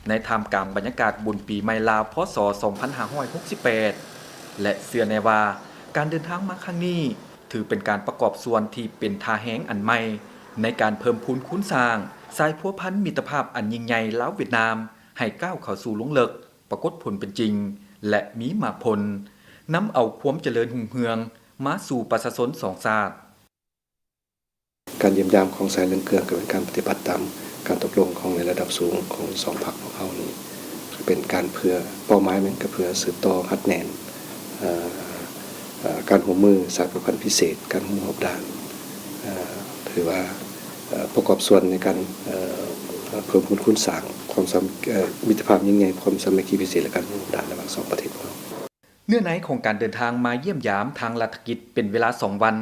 ໃນທ່າມກາງບັນຍາກາດບຸນປີໃໝ່ລາວ ພ.ສ. ສອງພັນຫ້າຮ້ອຍຫົກສິບແປດ ແລະ ເຊື່ອແນ່ວ່າ ການເດີນທາງມາຄັ້ງນີ້ ຖືເປັນການປະກອບສ່ວນທີ່ເປັນທ່າແຮງອັນໃໝ່ ໃນການເພີ່ມພູນຄູນສ້າງສາຍພົວພັນມິດຕະພາບອັນຍິ່ງໃຫຍ່ລາວ-ຫວຽດນາມ ໃຫ້ກ້າວເຂົ້າສູ່ລວງເລິກ, ປາກົດຜົນເປັນຈິງ ແລະ ມີໝາກຜົນ, ນຳເອົາຄວາມຈະເລີນຮຸ່ງເຮືອງມາສູ່ປະຊາຊົນສອງຊາດ. ການຢ້ຽມຢາມຂອງສະຫາຍເຫຼືອງເກືອງ ກໍເປັນການປະຕິບັດຕາມການຕົກລົງຂອງໃນລະດັບສູງຂອງສອງພັກພວກເຮົານີ້ ເປັນການເພື່ອ ເປົ້າໝາຍແມ່ນກໍເພື່ອສືບຕໍ່ຮັດແໜ້ນ ເອີ ເອີ ການຮ່ວມມືສາຍພົວພັນພິເສດ, ການຮ່ວມມືຮອບດ້ານ ເອີ ຖືວ່າ ເອີ ປະກອບສ່ວນໃນການ ເອີ ເພີ່ມພູນຄູນສ້າງຄວາມສາ ເອີ ມິດຕະພາບຍິ່ງໃຫຍ່, ຄວາມສາມັກຄີພິເສດ ແລະ ການຮ່ວມມືຮອບດ້ານລະຫວ່າງສອງປະເທດຂອງເຮົາ. ເນື້ອໃນຂອງການເດີນທາງມາຢ້ຽມຢາມທາງລັດຖະກິດເປັນເວລາສອງວັນ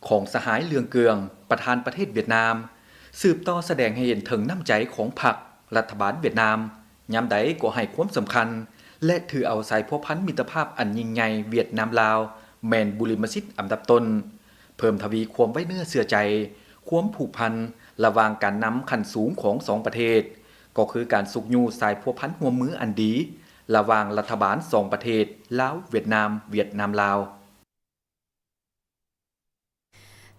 ຂອງສະຫາຍເຫຼືອງເກືອງ ປະທານປະເທດຫວຽດນາມ ສືບຕໍ່ສະແດງໃຫ້ເຫັນເຖິງນ້ຳໃຈຂອງພັກ, ລັດຖະບານຫວຽດນາມ ຍາມໃດກໍໃຫ້ຄວາມສຳຄັນ ແລະ ຖືເອົາສາຍພົວພັນມິດຕະພາບອັນຍິ່ງໃຫຍ່ຫວຽດນາມ-ລາວ ແມ່ນບຸລິມະສິດອັນດັບຕົ້ນ, ເພີ່ມທະວີຄວາມໄວ້ເນື້ອເຊື່ອໃຈ, ຄວາມຜູກພັນລະຫວ່າງການນຳຂັ້ນສູງຂອງສອງປະເທດ, ກໍຄືການຊຸກຍູ້ສາຍພົວພັນຮ່ວມມືອັນດີ ລະຫວ່າງລັດຖະບານສອງປະເທດ ລາວ-ຫວຽດນາມ, ຫວຽດນາມ-ລາວ.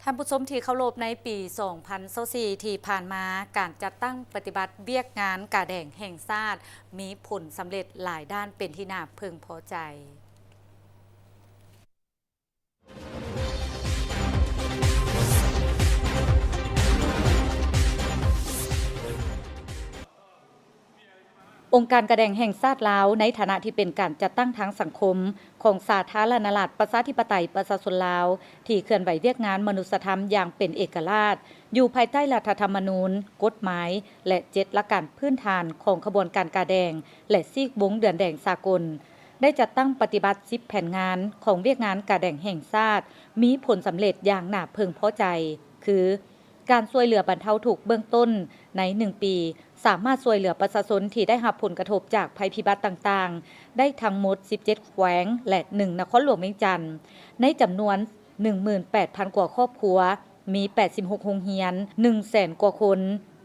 ທ່ານຜູ້ຊົມທີ່ເຄົາລົບ, ໃນປີສອງພັນຊາວສີ່ທີ່ຜ່ານມາ, ການຈັດຕັ້ງປະຕິບັດວຽກງານກາແດງແຫ່ງຊາດ ມີຜົນສຳເລັດຫຼາຍດ້ານເປັນທີ່ໜ້າເພິ່ງພໍໃຈ. ອົງການກາແດງແຫ່ງຊາດລາວ ໃນຖານະທີ່ເປັນການຈັດຕັ້ງທາງສັງຄົມຂອງສາທາລະນະລັດປະຊາທິປະໄຕປະຊາຊົນລາວ ທີ່ເຄື່ອນໄຫວວຽກງານມະນຸດສະທຳຢ່າງເປັນເອກະລາດ ຢູ່ພາຍໃຕ້ລັດຖະທຳມະນູນ, ກົດໝາຍ ແລະ ເຈັດຫຼັກການພື້ນຖານຂອງຂະບວນການກາແດງ ແລະ ຊີກວົງເດືອນແດງສາກົນ, ໄດ້ຈັດຕັ້ງປະຕິບັດສິບແຜນງານຂອງວຽກງານກາແດງແຫ່ງຊາດ ມີຜົນສຳເລັດຢ່າງໜ້າເພິ່ງພໍໃຈ ຄື ການຊ່ວຍເຫຼືອບັນເທົາທຸກເບື້ອງຕົ້ນໃນໜຶ່ງປີ ສາມາດຊ່ວຍເຫຼືອປະຊາຊົນທີ່ໄດ້ຮັບຜົນກະທົບຈາກໄພພິບັດຕ່າງໆ ໄດ້ທັງໝົດສິບເຈັດແຂວງ ແລະ ໜຶ່ງນະຄອນຫຼວງວຽງຈັນ. ໃນຈຳນວນໜຶ່ງໝື່ນແປດພັນກວ່າຄອບຄົວ, ມີແປດສິບຫົກໂຮງຮຽນ, ໜຶ່ງແສນກວ່າຄົນ,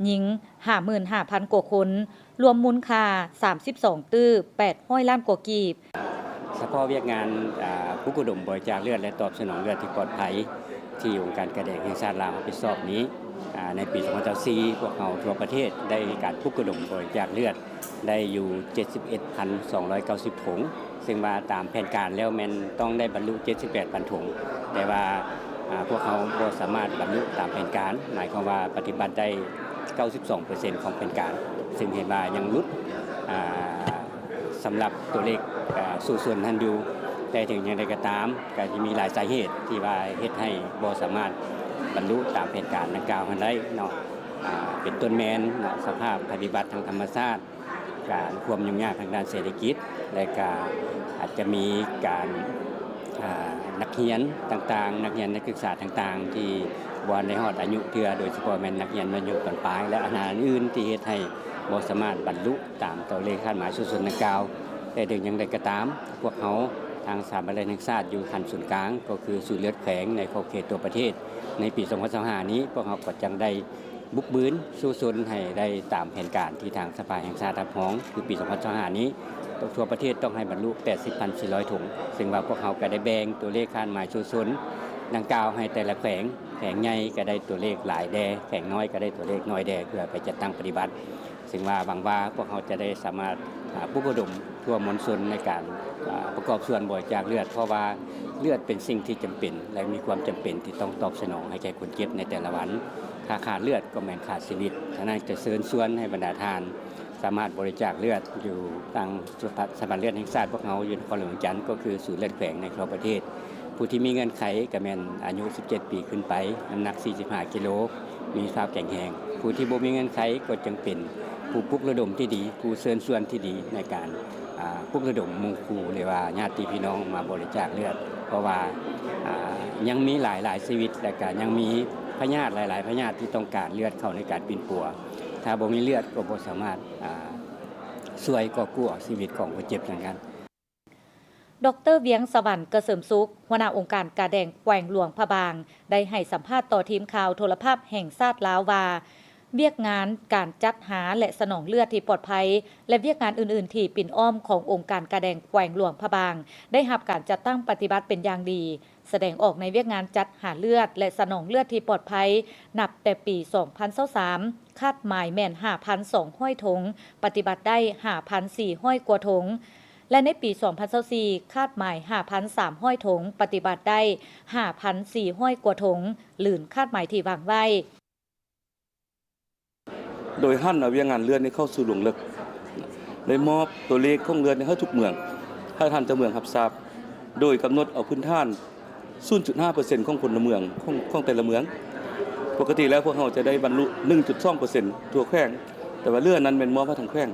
ຍິງຫ້າໝື່ນຫ້າພັນກວ່າຄົນ, ລວມມູນຄ່າສາມສິບສອງຕື້ແປດຮ້ອຍລ້ານກວ່າກີບ. ສະເພາະວຽກງານ ອາ ປຸກລະດົມບໍລິຈາກເລືອດ ແລະ ຕອບສະໜອງເລືອດທີ່ປອດໄພ ທີ່ອົງການກາແດງແຫ່ງຊາດລາວຮັບຜິດຊອບນີ້ ອາ ໃນປີສອງພັນຊາວສີ່ ພວກເຮົາທົ່ວປະເທດໄດ້ມີການປຸກລະດົມບໍລິຈາກເລືອດ ໄດ້ຢູ່ເຈັດສິບເອັດພັນສອງຮ້ອຍເກົ້າສິບຖົງ, ເຊິ່ງວ່າຕາມແຜນການແລ້ວແມ່ນຕ້ອງໄດ້ບັນລຸເຈັດສິບແປດພັນຖົງ, ແຕ່ວ່າ ອາ ພວກເຮົາບໍ່ສາມາດບັນລຸຕາມແຜນການ, ໝາຍຄວາມວ່າປະຕິບັດໄດ້ເກົ້າສິບສອງເປີເຊັນຂອງແຜນການ, ເຊິ່ງເຫັນວ່າຍັງຫຼຸດ ອາ ສຳລັບຕົວເລກ ອາ ສູ້ຊົນຫັ້ນຢູ່. ແຕ່ເຖິງຢ່າງໃດກໍຕາມ ກໍຈະມີຫຼາຍສາເຫດທີ່ວ່າເຮັດໃຫ້ບໍ່ສາມາດບັນລຸຕາມແຜນການດັ່ງກ່າວຫັ້ນໄດ້ເນາະ, ອາ ເປັນຕົ້ນແມ່ນເນາະ ສະພາບໄພພິບັດທາງທຳມະຊາດ, ການຄວາມຫຍຸ້ງຍາກທາງດ້ານເສດຖະກິດ ແລະ ກະອາດຈະມີການ ອາ ນັກຮຽນຕ່າງໆ, ນັກຮຽນນັກສຶກສາຕ່າງໆ ທີ່ບໍ່ທັນໄດ້ຮອດອາຍຸເທື່ອ, ໂດຍສະເພາະແມ່ນນັກຮຽນມາຍຸຕອນປາຍ ແລະ ບັນຫາອື່ນໆ ທີ່ເຮັດໃຫ້ບໍ່ສາມາດບັນລຸຕາມຕົວເລກຄາດໝາຍສູ້ຊົນດັ່ງກ່າວ. ແຕ່ເຖິງຢ່າງໃດກໍຕາມ, ພວກເຮົາທາງສະຖາບັນເລືອດແຫ່ງຊາດຢູ່ຂັ້ນສູນກາງ ກໍຄືສູນເລືອດແຂວງໃນຂອບເຂດທົ່ວປະເທດ, ໃນປີສອງພັນຊາວຫ້ານີ້ ພວກເຮົາກໍຈັ່ງໄດ້ ບຸກບືນສູ້ຊົນໃຫ້ໄດ້ຕາມແຜນການທີ່ທາງສະພາແຫ່ງຊາດຮັບຮອງ, ຄືປີສອງພັນຊາວຫ້ານີ້ ທົ່ວປະເທດຕ້ອງໃຫ້ບັນລຸແປດສິບພັນສີ່ຮ້ອຍຖົງ, ເຊິ່ງວ່າພວກເຮົາກໍໄດ້ແບ່ງຕົວເລກຄາດໝາຍສູ້ຊົນດັ່ງກ່າວໃຫ້ແຕ່ລະແຂວງ, ແຂວງໃຫຍ່ກໍໄດ້ຕົວເລກຫຼາຍແດ່, ແຂວງນ້ອຍກໍໄດ້ຕົວເລກໜ້ອຍແດ່ ເພື່ອໄປຈັດຕັ້ງປະຕິບັດ. ເຊິ່ງວ່າຫວັງວ່າພວກເຮົາຈະໄດ້ສາມາດ ອາ ປຸກລະດົມທົ່ວມວນຊົນໃນການ ອາ ປະກອບສ່ວນບໍລິຈາກເລືອດ, ເພາະວ່າເລືອດເປັນສິ່ງທີ່ຈຳເປັນ ແລະ ມີຄວາມຈຳເປັນທີ່ຕ້ອງຕອບສະໜອງໃຫ້ແກ່ຄົນເຈັບໃນແຕ່ລະວັນ. ຖ້າຂາດເລືອດກໍແມ່ນຂາດຊີວິດ. ສະນັ້ນຈະເຊີນຊວນໃຫ້ບັນດາທ່ານສາມາດບໍລິຈາກເລືອດຢູ່ທາງສະຖາບັນເລືອດແຫ່ງຊາດພວກເຮົາຢູ່ນະຄອນຫຼວງວຽງຈັນ, ກໍຄືສູນເລືອດແຂວງໃນທົ່ວປະເທດ. ຜູ້ທີ່ມີເງື່ອນໄຂກໍແມ່ນອາຍຸສິບເຈັດປີຂຶ້ນໄປ, ນ້ຳໜັກສີ່ສິບຫ້າກິໂລ, ມີສະພາບແຂງແຮງ. ຜູ້ທີ່ບໍ່ມີເງື່ອນໄຂກໍຈຶ່ງເປັນຜູ້ປຸກລະດົມທີ່ດີ, ຜູ້ເຊີນຊວນທີ່ດີໃນການ ອາ ປຸກລະດົມໝູ່ຄູ່ ຫຼືວ່າຍາດຕິພີ່ນ້ອງມາບໍລິຈາກເລືອດ, ເພາະວ່າ ອາ ຍັງມີຫຼາຍໆຊີວິດ ແລະ ກະຍັງມີພະຍາດຫຼາຍໆພະຍາດທີ່ຕ້ອງການເລືອດເຂົ້າໃນການປິ່ນປົວ. ຖ້າບໍ່ມີເລືອດກໍບໍ່ສາມາດ ອາ ຊ່ວຍກອບກູ້ເອົາຊີວິດຂອງຄົນເຈັບນັ້ນໄດ້. ດອກເຕີ ວຽງສະຫວັນ ກະເສີມສຸກ, ຫົວໜ້າອົງການກາແດງແຂວງຫຼວງພະບາງ ໄດ້ໃຫ້ສຳພາດຕໍ່ທີມຂ່າວໂທລະພາບແຫ່ງຊາດລາວວ່າ ວຽກງານການຈັດຫາ ແລະ ສະໜອງເລືອດທີ່ປອດໄພ ແລະ ວຽກງານອື່ນໆທີ່ປິ່ນອ້ອມຂອງອົງການກາແດງແຂວງຫຼວງພະບາງ ໄດ້ຮັບການຈັດຕັ້ງປະຕິບັດເປັນຢ່າງດີ, ສະແດງອອກໃນວຽກງານຈັດຫາເລືອດ ແລະ ສະໜອງເລືອດທີ່ປອດໄພ ນັບແຕ່ປີສອງພັນຊາວສາມ ຄາດໝາຍແມ່ນຫ້າພັນສອງຮ້ອຍຖົງ, ປະຕິບັດໄດ້ຫ້າພັນສີ່ຮ້ອຍກວ່າຖົງ ແລະ ໃນປີສອງພັນຊາວສີ່ ຄາດໝາຍຫ້າພັນສາມຮ້ອຍຖົງ, ປະຕິບັດໄດ້ຫ້າພັນສີ່ຮ້ອຍກວ່າຖົງ, ລື່ນຄາດໝາຍທີ່ວາງໄວ້. ໂດຍຫັນເອົາວຽກງານເລືອດນີ້ເຂົ້າສູ່ລວງເລິກ, ໄດ້ມອບຕົວເລກຂອງເລືອດນີ້ໃຫ້ທຸກເມືອງ, ໃຫ້ທ່ານເຈົ້າເມືອງຮັບຊາບ, ໂດຍກຳນົດເອົາພື້ນຖານ ສູນຈຸດຫ້າເປີເຊັນຂອງພົນລະເມືອງ ຂອງ ຂອງແຕ່ລະເມືອງ. ປົກກະຕິແລ້ວພວກເຮົາຈະໄດ້ບັນລຸໜຶ່ງຈຸດສອງເປີເຊັນທົ່ວແຂວງ, ແຕ່ວ່າເຫຼືອນັ້ນແມ່ນມອບໃຫ້ທາງແຂວງ,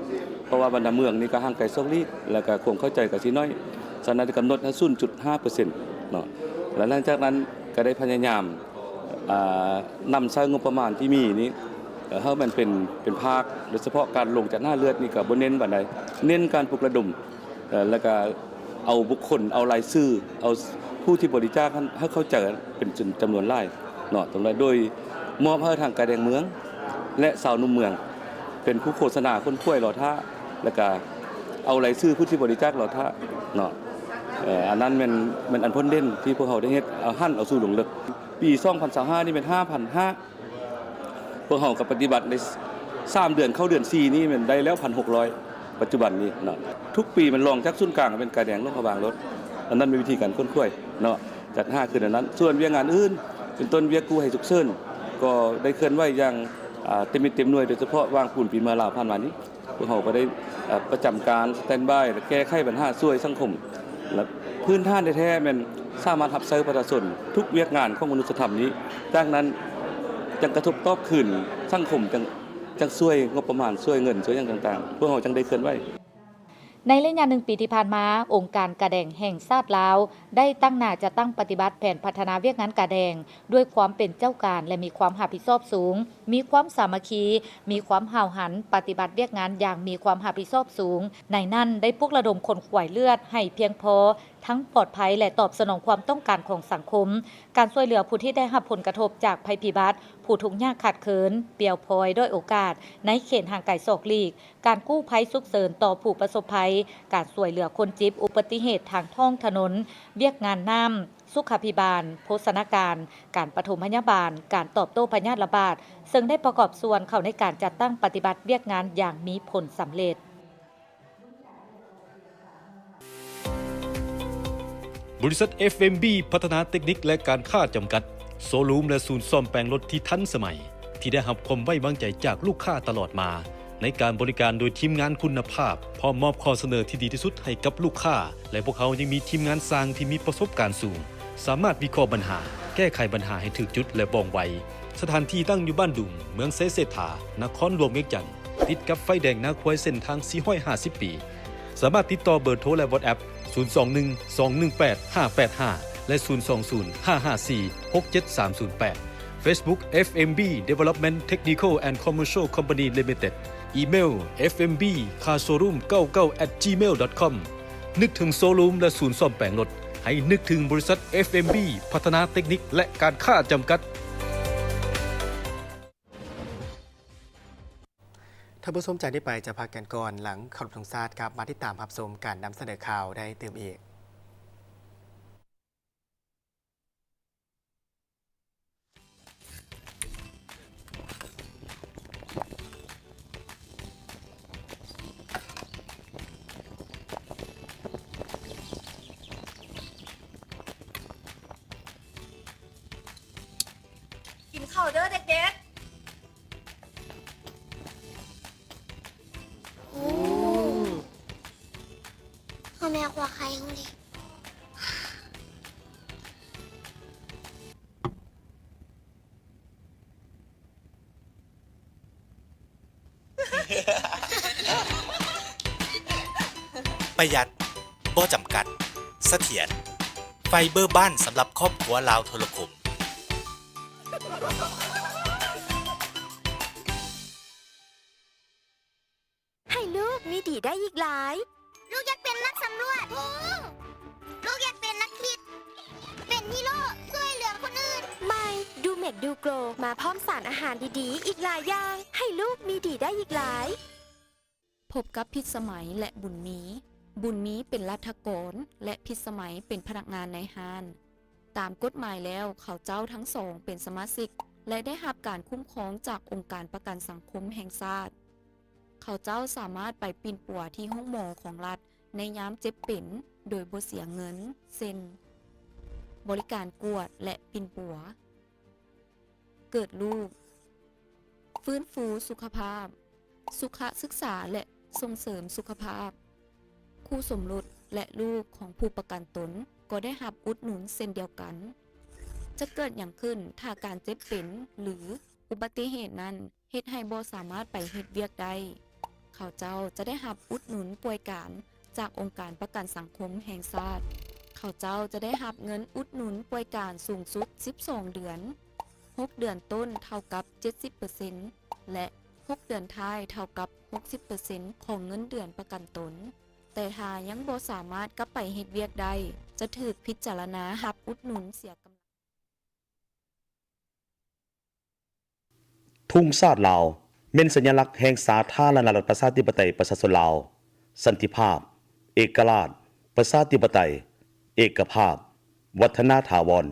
ເພາະວ່າບັນດາເມືອງນີ້ກໍຫ່າງໄກສອກຫຼີກ ແລ້ວກໍຄວາມເຂົ້າໃຈກໍຊິໜ້ອຍ. ສະນັ້ນກຳນົດໃຫ້ສູນຈຸດຫ້າເປີເຊັນເນາະ. ແລະ ຫຼັງຈາກນັ້ນກໍໄດ້ພະຍາຍາມ ອ່າ ນຳໃຊ້ງົບປະມານທີ່ມີນີ້ ເອີ ໃຫ້ມັນເປັນ ເປັນພາກ, ໂດຍສະເພາະການລົງຈັດຫາເລືອດນີ້ກໍບໍ່ເນັ້ນປານໃດ, ເນັ້ນການປຸກລະດົມ ເອີ ແລ້ວກະເອົາບຸກຄົນ, ເອົາລາຍຊື່, ເອົາຜູ້ທີ່ບໍລິຈາກຫັ້ນໃຫ້ເຂົ້າໃຈເປັນຈຳນວນຫຼາຍເນາະ, ໂດຍມອບໃຫ້ທາງກາແດງເມືອງ ແລະ ຊາວໜຸ່ມເມືອງ ເປັນຜູ້ໂຄສະນາຂົນຂວາຍລໍຖ້າ, ແລ້ວກະເອົາລາຍຊື່ຜູ້ທີ່ບໍລິຈາກລໍຖ້າເນາະ. ເອີ ອັນນັ້ນແມ່ນ ແມ່ນອັນພົ້ນເດັ່ນທີ່ພວກເຮົາໄດ້ເຮັດ, ເອົາ ຫັນເອົາສູ່ລວງເລິກ. ປີສອງພັນຊາວຫ້ານີ້ແມ່ນຫ້າພັນຫ້າ ພວກເຮົາກໍປະຕິບັດໃນສາມເດືອນ ເຂົ້າເດືອນສີ່ນີ້ແມ່ນໄດ້ແລ້ວພັນຫົກຮ້ອຍ ປັດຈຸບັນນີ້ເນາະ. ທຸກປີແມ່ນລອງຈາກສູນກາງເປັນກາແດງຫຼວງພະບາງໂລດ. ອັນນັ້ນແມ່ນວິທີການຂົນຂວາຍເນາະ, ຈັດຫາຄືນອັນນັ້ນ. ສ່ວນວຽກງານອື່ນ ເປັນຕົ້ນວຽກກູ້ໄພສຸກເສີນ ກໍໄດ້ເຄື່ອນໄຫວຢ່າງ ອ່າ ເຕັມເມັດເຕັມໜ່ວຍ, ໂດຍສະເພາະວາງປູນປີໃໝ່ລາວຜ່ານມານີ້ ພວກເຮົາກໍໄດ້ ເອີ ປະຈຳການ ສະແຕນບາຍ ແລະ ແກ້ໄຂບັນຫາຊ່ວຍສັງຄົມ ແລະ ພື້ນຖານແທ້ໆແມ່ນສາມາດຮັບໃຊ້ປະຊາຊົນທຸກວຽກງານຂອງມະນຸດສະທຳນີ້, ຈາກນັ້ນຈັ່ງກະທົບຕອບຄືນສັງຄົມ, ຈັ່ງ ຈັ່ງຊ່ວຍງົບປະມານ, ຊ່ວຍເງິນ, ຊ່ວຍຫຍັງຕ່າງໆ, ພວກເຮົາຈັ່ງໄດ້ເຄື່ອນໄຫວ. ໃນໄລຍະໜຶ່ງປີທີ່ຜ່ານມາ, ອົງການກາແດງແຫ່ງຊາດລາວ ໄດ້ຕັ້ງໜ້າຈັດຕັ້ງປະຕິບັດແຜນພັດທະນາວຽກງານກາແດງ ດ້ວຍຄວາມເປັນເຈົ້າການ ແລະ ມີຄວາມຮັບຜິດຊອບສູງ, ມີຄວາມສາມັກຄີ, ມີຄວາມຫ້າວຫັນ, ປະຕິບັດວຽກງານຢ່າງມີຄວາມຮັບຜິດຊອບສູງ. ໃນນັ້ນໄດ້ປຸກລະດົມຂົນຂວາຍເລືອດໃຫ້ພຽງພໍ, ທັງປອດໄພ ແລະ ຕອບສະໜອງຄວາມຕ້ອງການຂອງສັງຄົມ, ການຊ່ວຍເຫຼືອຜູ້ທີ່ໄດ້ຮັບຜົນກະທົບຈາກໄພພິບັດ, ຜູ້ທຸກຍາກຂາດເຂີນ, ປ່ຽວພອຍ, ດ້ອຍໂອກາດ ໃນເຂດຫ່າງໄກສອກຫຼີກ, ການກູ້ໄພສຸກເສີນຕໍ່ຜູ້ປະສົບໄພ, ການຊ່ວຍເຫຼືອຄົນເຈັບອຸບັດຕິເຫດທາງທ້ອງຖະໜົນ, ວຽກງານນ້ຳ, ສຸຂາພິບານ, ໂພຊະນາການ, ການປະຖົມພະຍາບານ, ການຕອບໂຕ້ພະຍາດລະບາດ, ເຊິ່ງໄດ້ປະກອບສ່ວນເຂົ້າໃນການຈັດຕັ້ງປະຕິບັດວຽກງານຢ່າງມີຜົນສຳເລັດ. ບໍລິສັດ ເອັຟເອັມບີ ພັດທະນາເຕັກນິກ ແລະ ການຄ້າ ຈຳກັດ, ໂຊຣູມ ແລະ ສູນສ້ອມແປງລົດທີ່ທັນສະໄໝ, ທີ່ໄດ້ຮັບຄວາມໄວ້ວາງໃຈຈາກລູກຄ້າຕະຫຼອດມາ ໃນການບໍລິການໂດຍທີມງານຄຸນນະພາບ, ພ້ອມມອບຂໍ້ສະເໜີທີ່ດີທີ່ສຸດໃຫ້ກັບລູກຄ້າ, ແລະ ພວກເຮົາຍັງມີທີມງານຊ່າງທີ່ມີປະສົບການສູງ, ສາມາດວິເຄາະບັນຫາ, ແກ້ໄຂບັນຫາໃຫ້ຖືກຈຸດ ແລະ ວ່ອງໄວ. ສະຖານທີ່ຕັ້ງຢູ່ບ້ານດຸງ, ເມືອງໄຊເສດຖາ, ນະຄອນຫຼວງວຽງຈັນ, ຕິດກັບໄຟແດງນາຄວາຍເສັ້ນທາງສີ່ຮ້ອຍຫ້າສິບປີ. ສາມາດຕິດຕໍ່ເບີໂທ ແລະ WhatsApp ສູນສອງໜຶ່ງ ສອງໜຶ່ງແປດ ຫ້າແປດຫ້າ ແລະ ສູນສອງສູນ ຫ້າຫ້າສີ່ ຫົກເຈັດສາມສູນແປດ. Facebook ເອັຟເອັມບີ Development Technical and Commercial Company Limited. ອີເມວ ເອັຟເອັມບີ Car Showroom ເກົ້າເກົ້າ at gmail dot com. ນຶກເຖິງໂຊຣູມ ແລະ ສູນສ້ອມແປງລົດ, ໃຫ້ນຶກເຖິງບໍລິສັດ ເອັຟເອັມບີ ພັດທະນາເຕັກນິກ ແລະ ການຄ້າ ຈຳກັດ. ທ່ານຜູ້ຊົມ, ຈາກນີ້ໄປຈະພັກກັນກ່ອນ, ຫຼັງເຄົາລົບທຸງຊາດ ກັບມາຕິດຕາມຮັບຊົມການນຳສະເໜີຂ່າວໄດ້ຕື່ມອີກ. ກິນເຂົ້າເດີ້ເດັກໆ. ໂອ້ ພໍ່ແມ່ຄົວໄຂ່ເຮົາເດ. ປະຢັດ, ບໍ່ຈຳກັດ, ສະຖຽນ. ໄຟເບີບ້ານສຳລັບຄອບຄົວລາວໂທລະຄົມ. ໃຫ້ລູກມີດີໄດ້ອີກຫຼາຍ. ລູກຢາກເປັນນັກສຳຫຼວດ. ໂອ້ ລູກຢາກເປັນນັກຄິດ, ເປັນຮີໂຣ, ຊ່ວຍເຫຼືອຄົນອື່ນ. ໃໝ່ ດູເມັກດູໂກຣ ມາພ້ອມສານອາຫານດີໆອີກຫຼາຍຢ່າງ, ໃຫ້ລູກມີດີໄດ້ອີກຫຼາຍ. ພົບກັບພິດສະໄໝ ແລະ ບຸນມີ. ບຸນມີເປັນລັດຖະກອນ ແລະ ພິດສະໄໝເປັນພະນັກງານໃນຮ້ານ. ຕາມກົດໝາຍແລ້ວ, ເຂົາເຈົ້າທັງສອງເປັນສະມາຊິກ ແລະ ໄດ້ຮັບການຄຸ້ມຄອງຈາກອົງການປະກັນສັງຄົມແຫ່ງຊາດ. ເຂົາເຈົ້າສາມາດໄປປິ່ນປົວທີ່ໂຮງໝໍຂອງລັດໃນຍາມເຈັບເປັນໂດຍບໍ່ເສຍເງິນ, ເຊັ່ນ ບໍລິການກວດ ແລະ ປິ່ນປົວ, ເກີດລູກ, ຟື້ນຟູສຸຂະພາບ, ສຸຂະສຶກສາ ແລະ ສົ່ງເສີມສຸຂະພາບ. ຄູ່ສົມລົດ ແລະ ລູກຂອງຜູ້ປະກັນຕົນກໍໄດ້ຮັບອຸດໜູນເຊັ່ນດຽວກັນ. ຈະເກີດຫຍັງຂຶ້ນຖ້າການເຈັບເປັນ ຫຼື ອຸບັດຕິເຫດນັ້ນ ເຮັດໃຫ້ບໍ່ສາມາດໄປເຮັດວຽກໄດ້, ເຂົາເຈົ້າຈະໄດ້ຮັບອຸດໜູນປ່ວຍການຈາກອົງການປະກັນສັງຄົມແຫ່ງຊາດ. ເຂົາເຈົ້າຈະໄດ້ຮັບເງິນອຸດໜູນປ່ວຍການສູງສຸດສິບສອງເດືອນ, ຫົກເດືອນຕົ້ນເທົ່າກັບເຈັດສິບເປີເຊັນ ແລະ ຫົກເດືອນທ້າຍເທົ່າກັບຫົກສິບເປີເຊັນຂອງເງິນເດືອນປະກັນຕົນ. ແຕ່ຖ້າຍັງບໍ່ສາມາດກັບໄປເຮັດວຽກໄດ້, ຈະຖືກພິຈາລະນາຮັບອຸດໜູນເສຍກຳລັງ. ທຸງຊາດລາວ ແມ່ນສັນຍະລັກແຫ່ງສາທາລະນະລັດ ປະຊາທິປະໄຕ ປະຊາຊົນລາວ, ສັນຕິພາບ, ເອກະລາດ, ປະຊາທິປະໄຕ, ເອກະພາບ, ວັດທະນາຖາວອນ.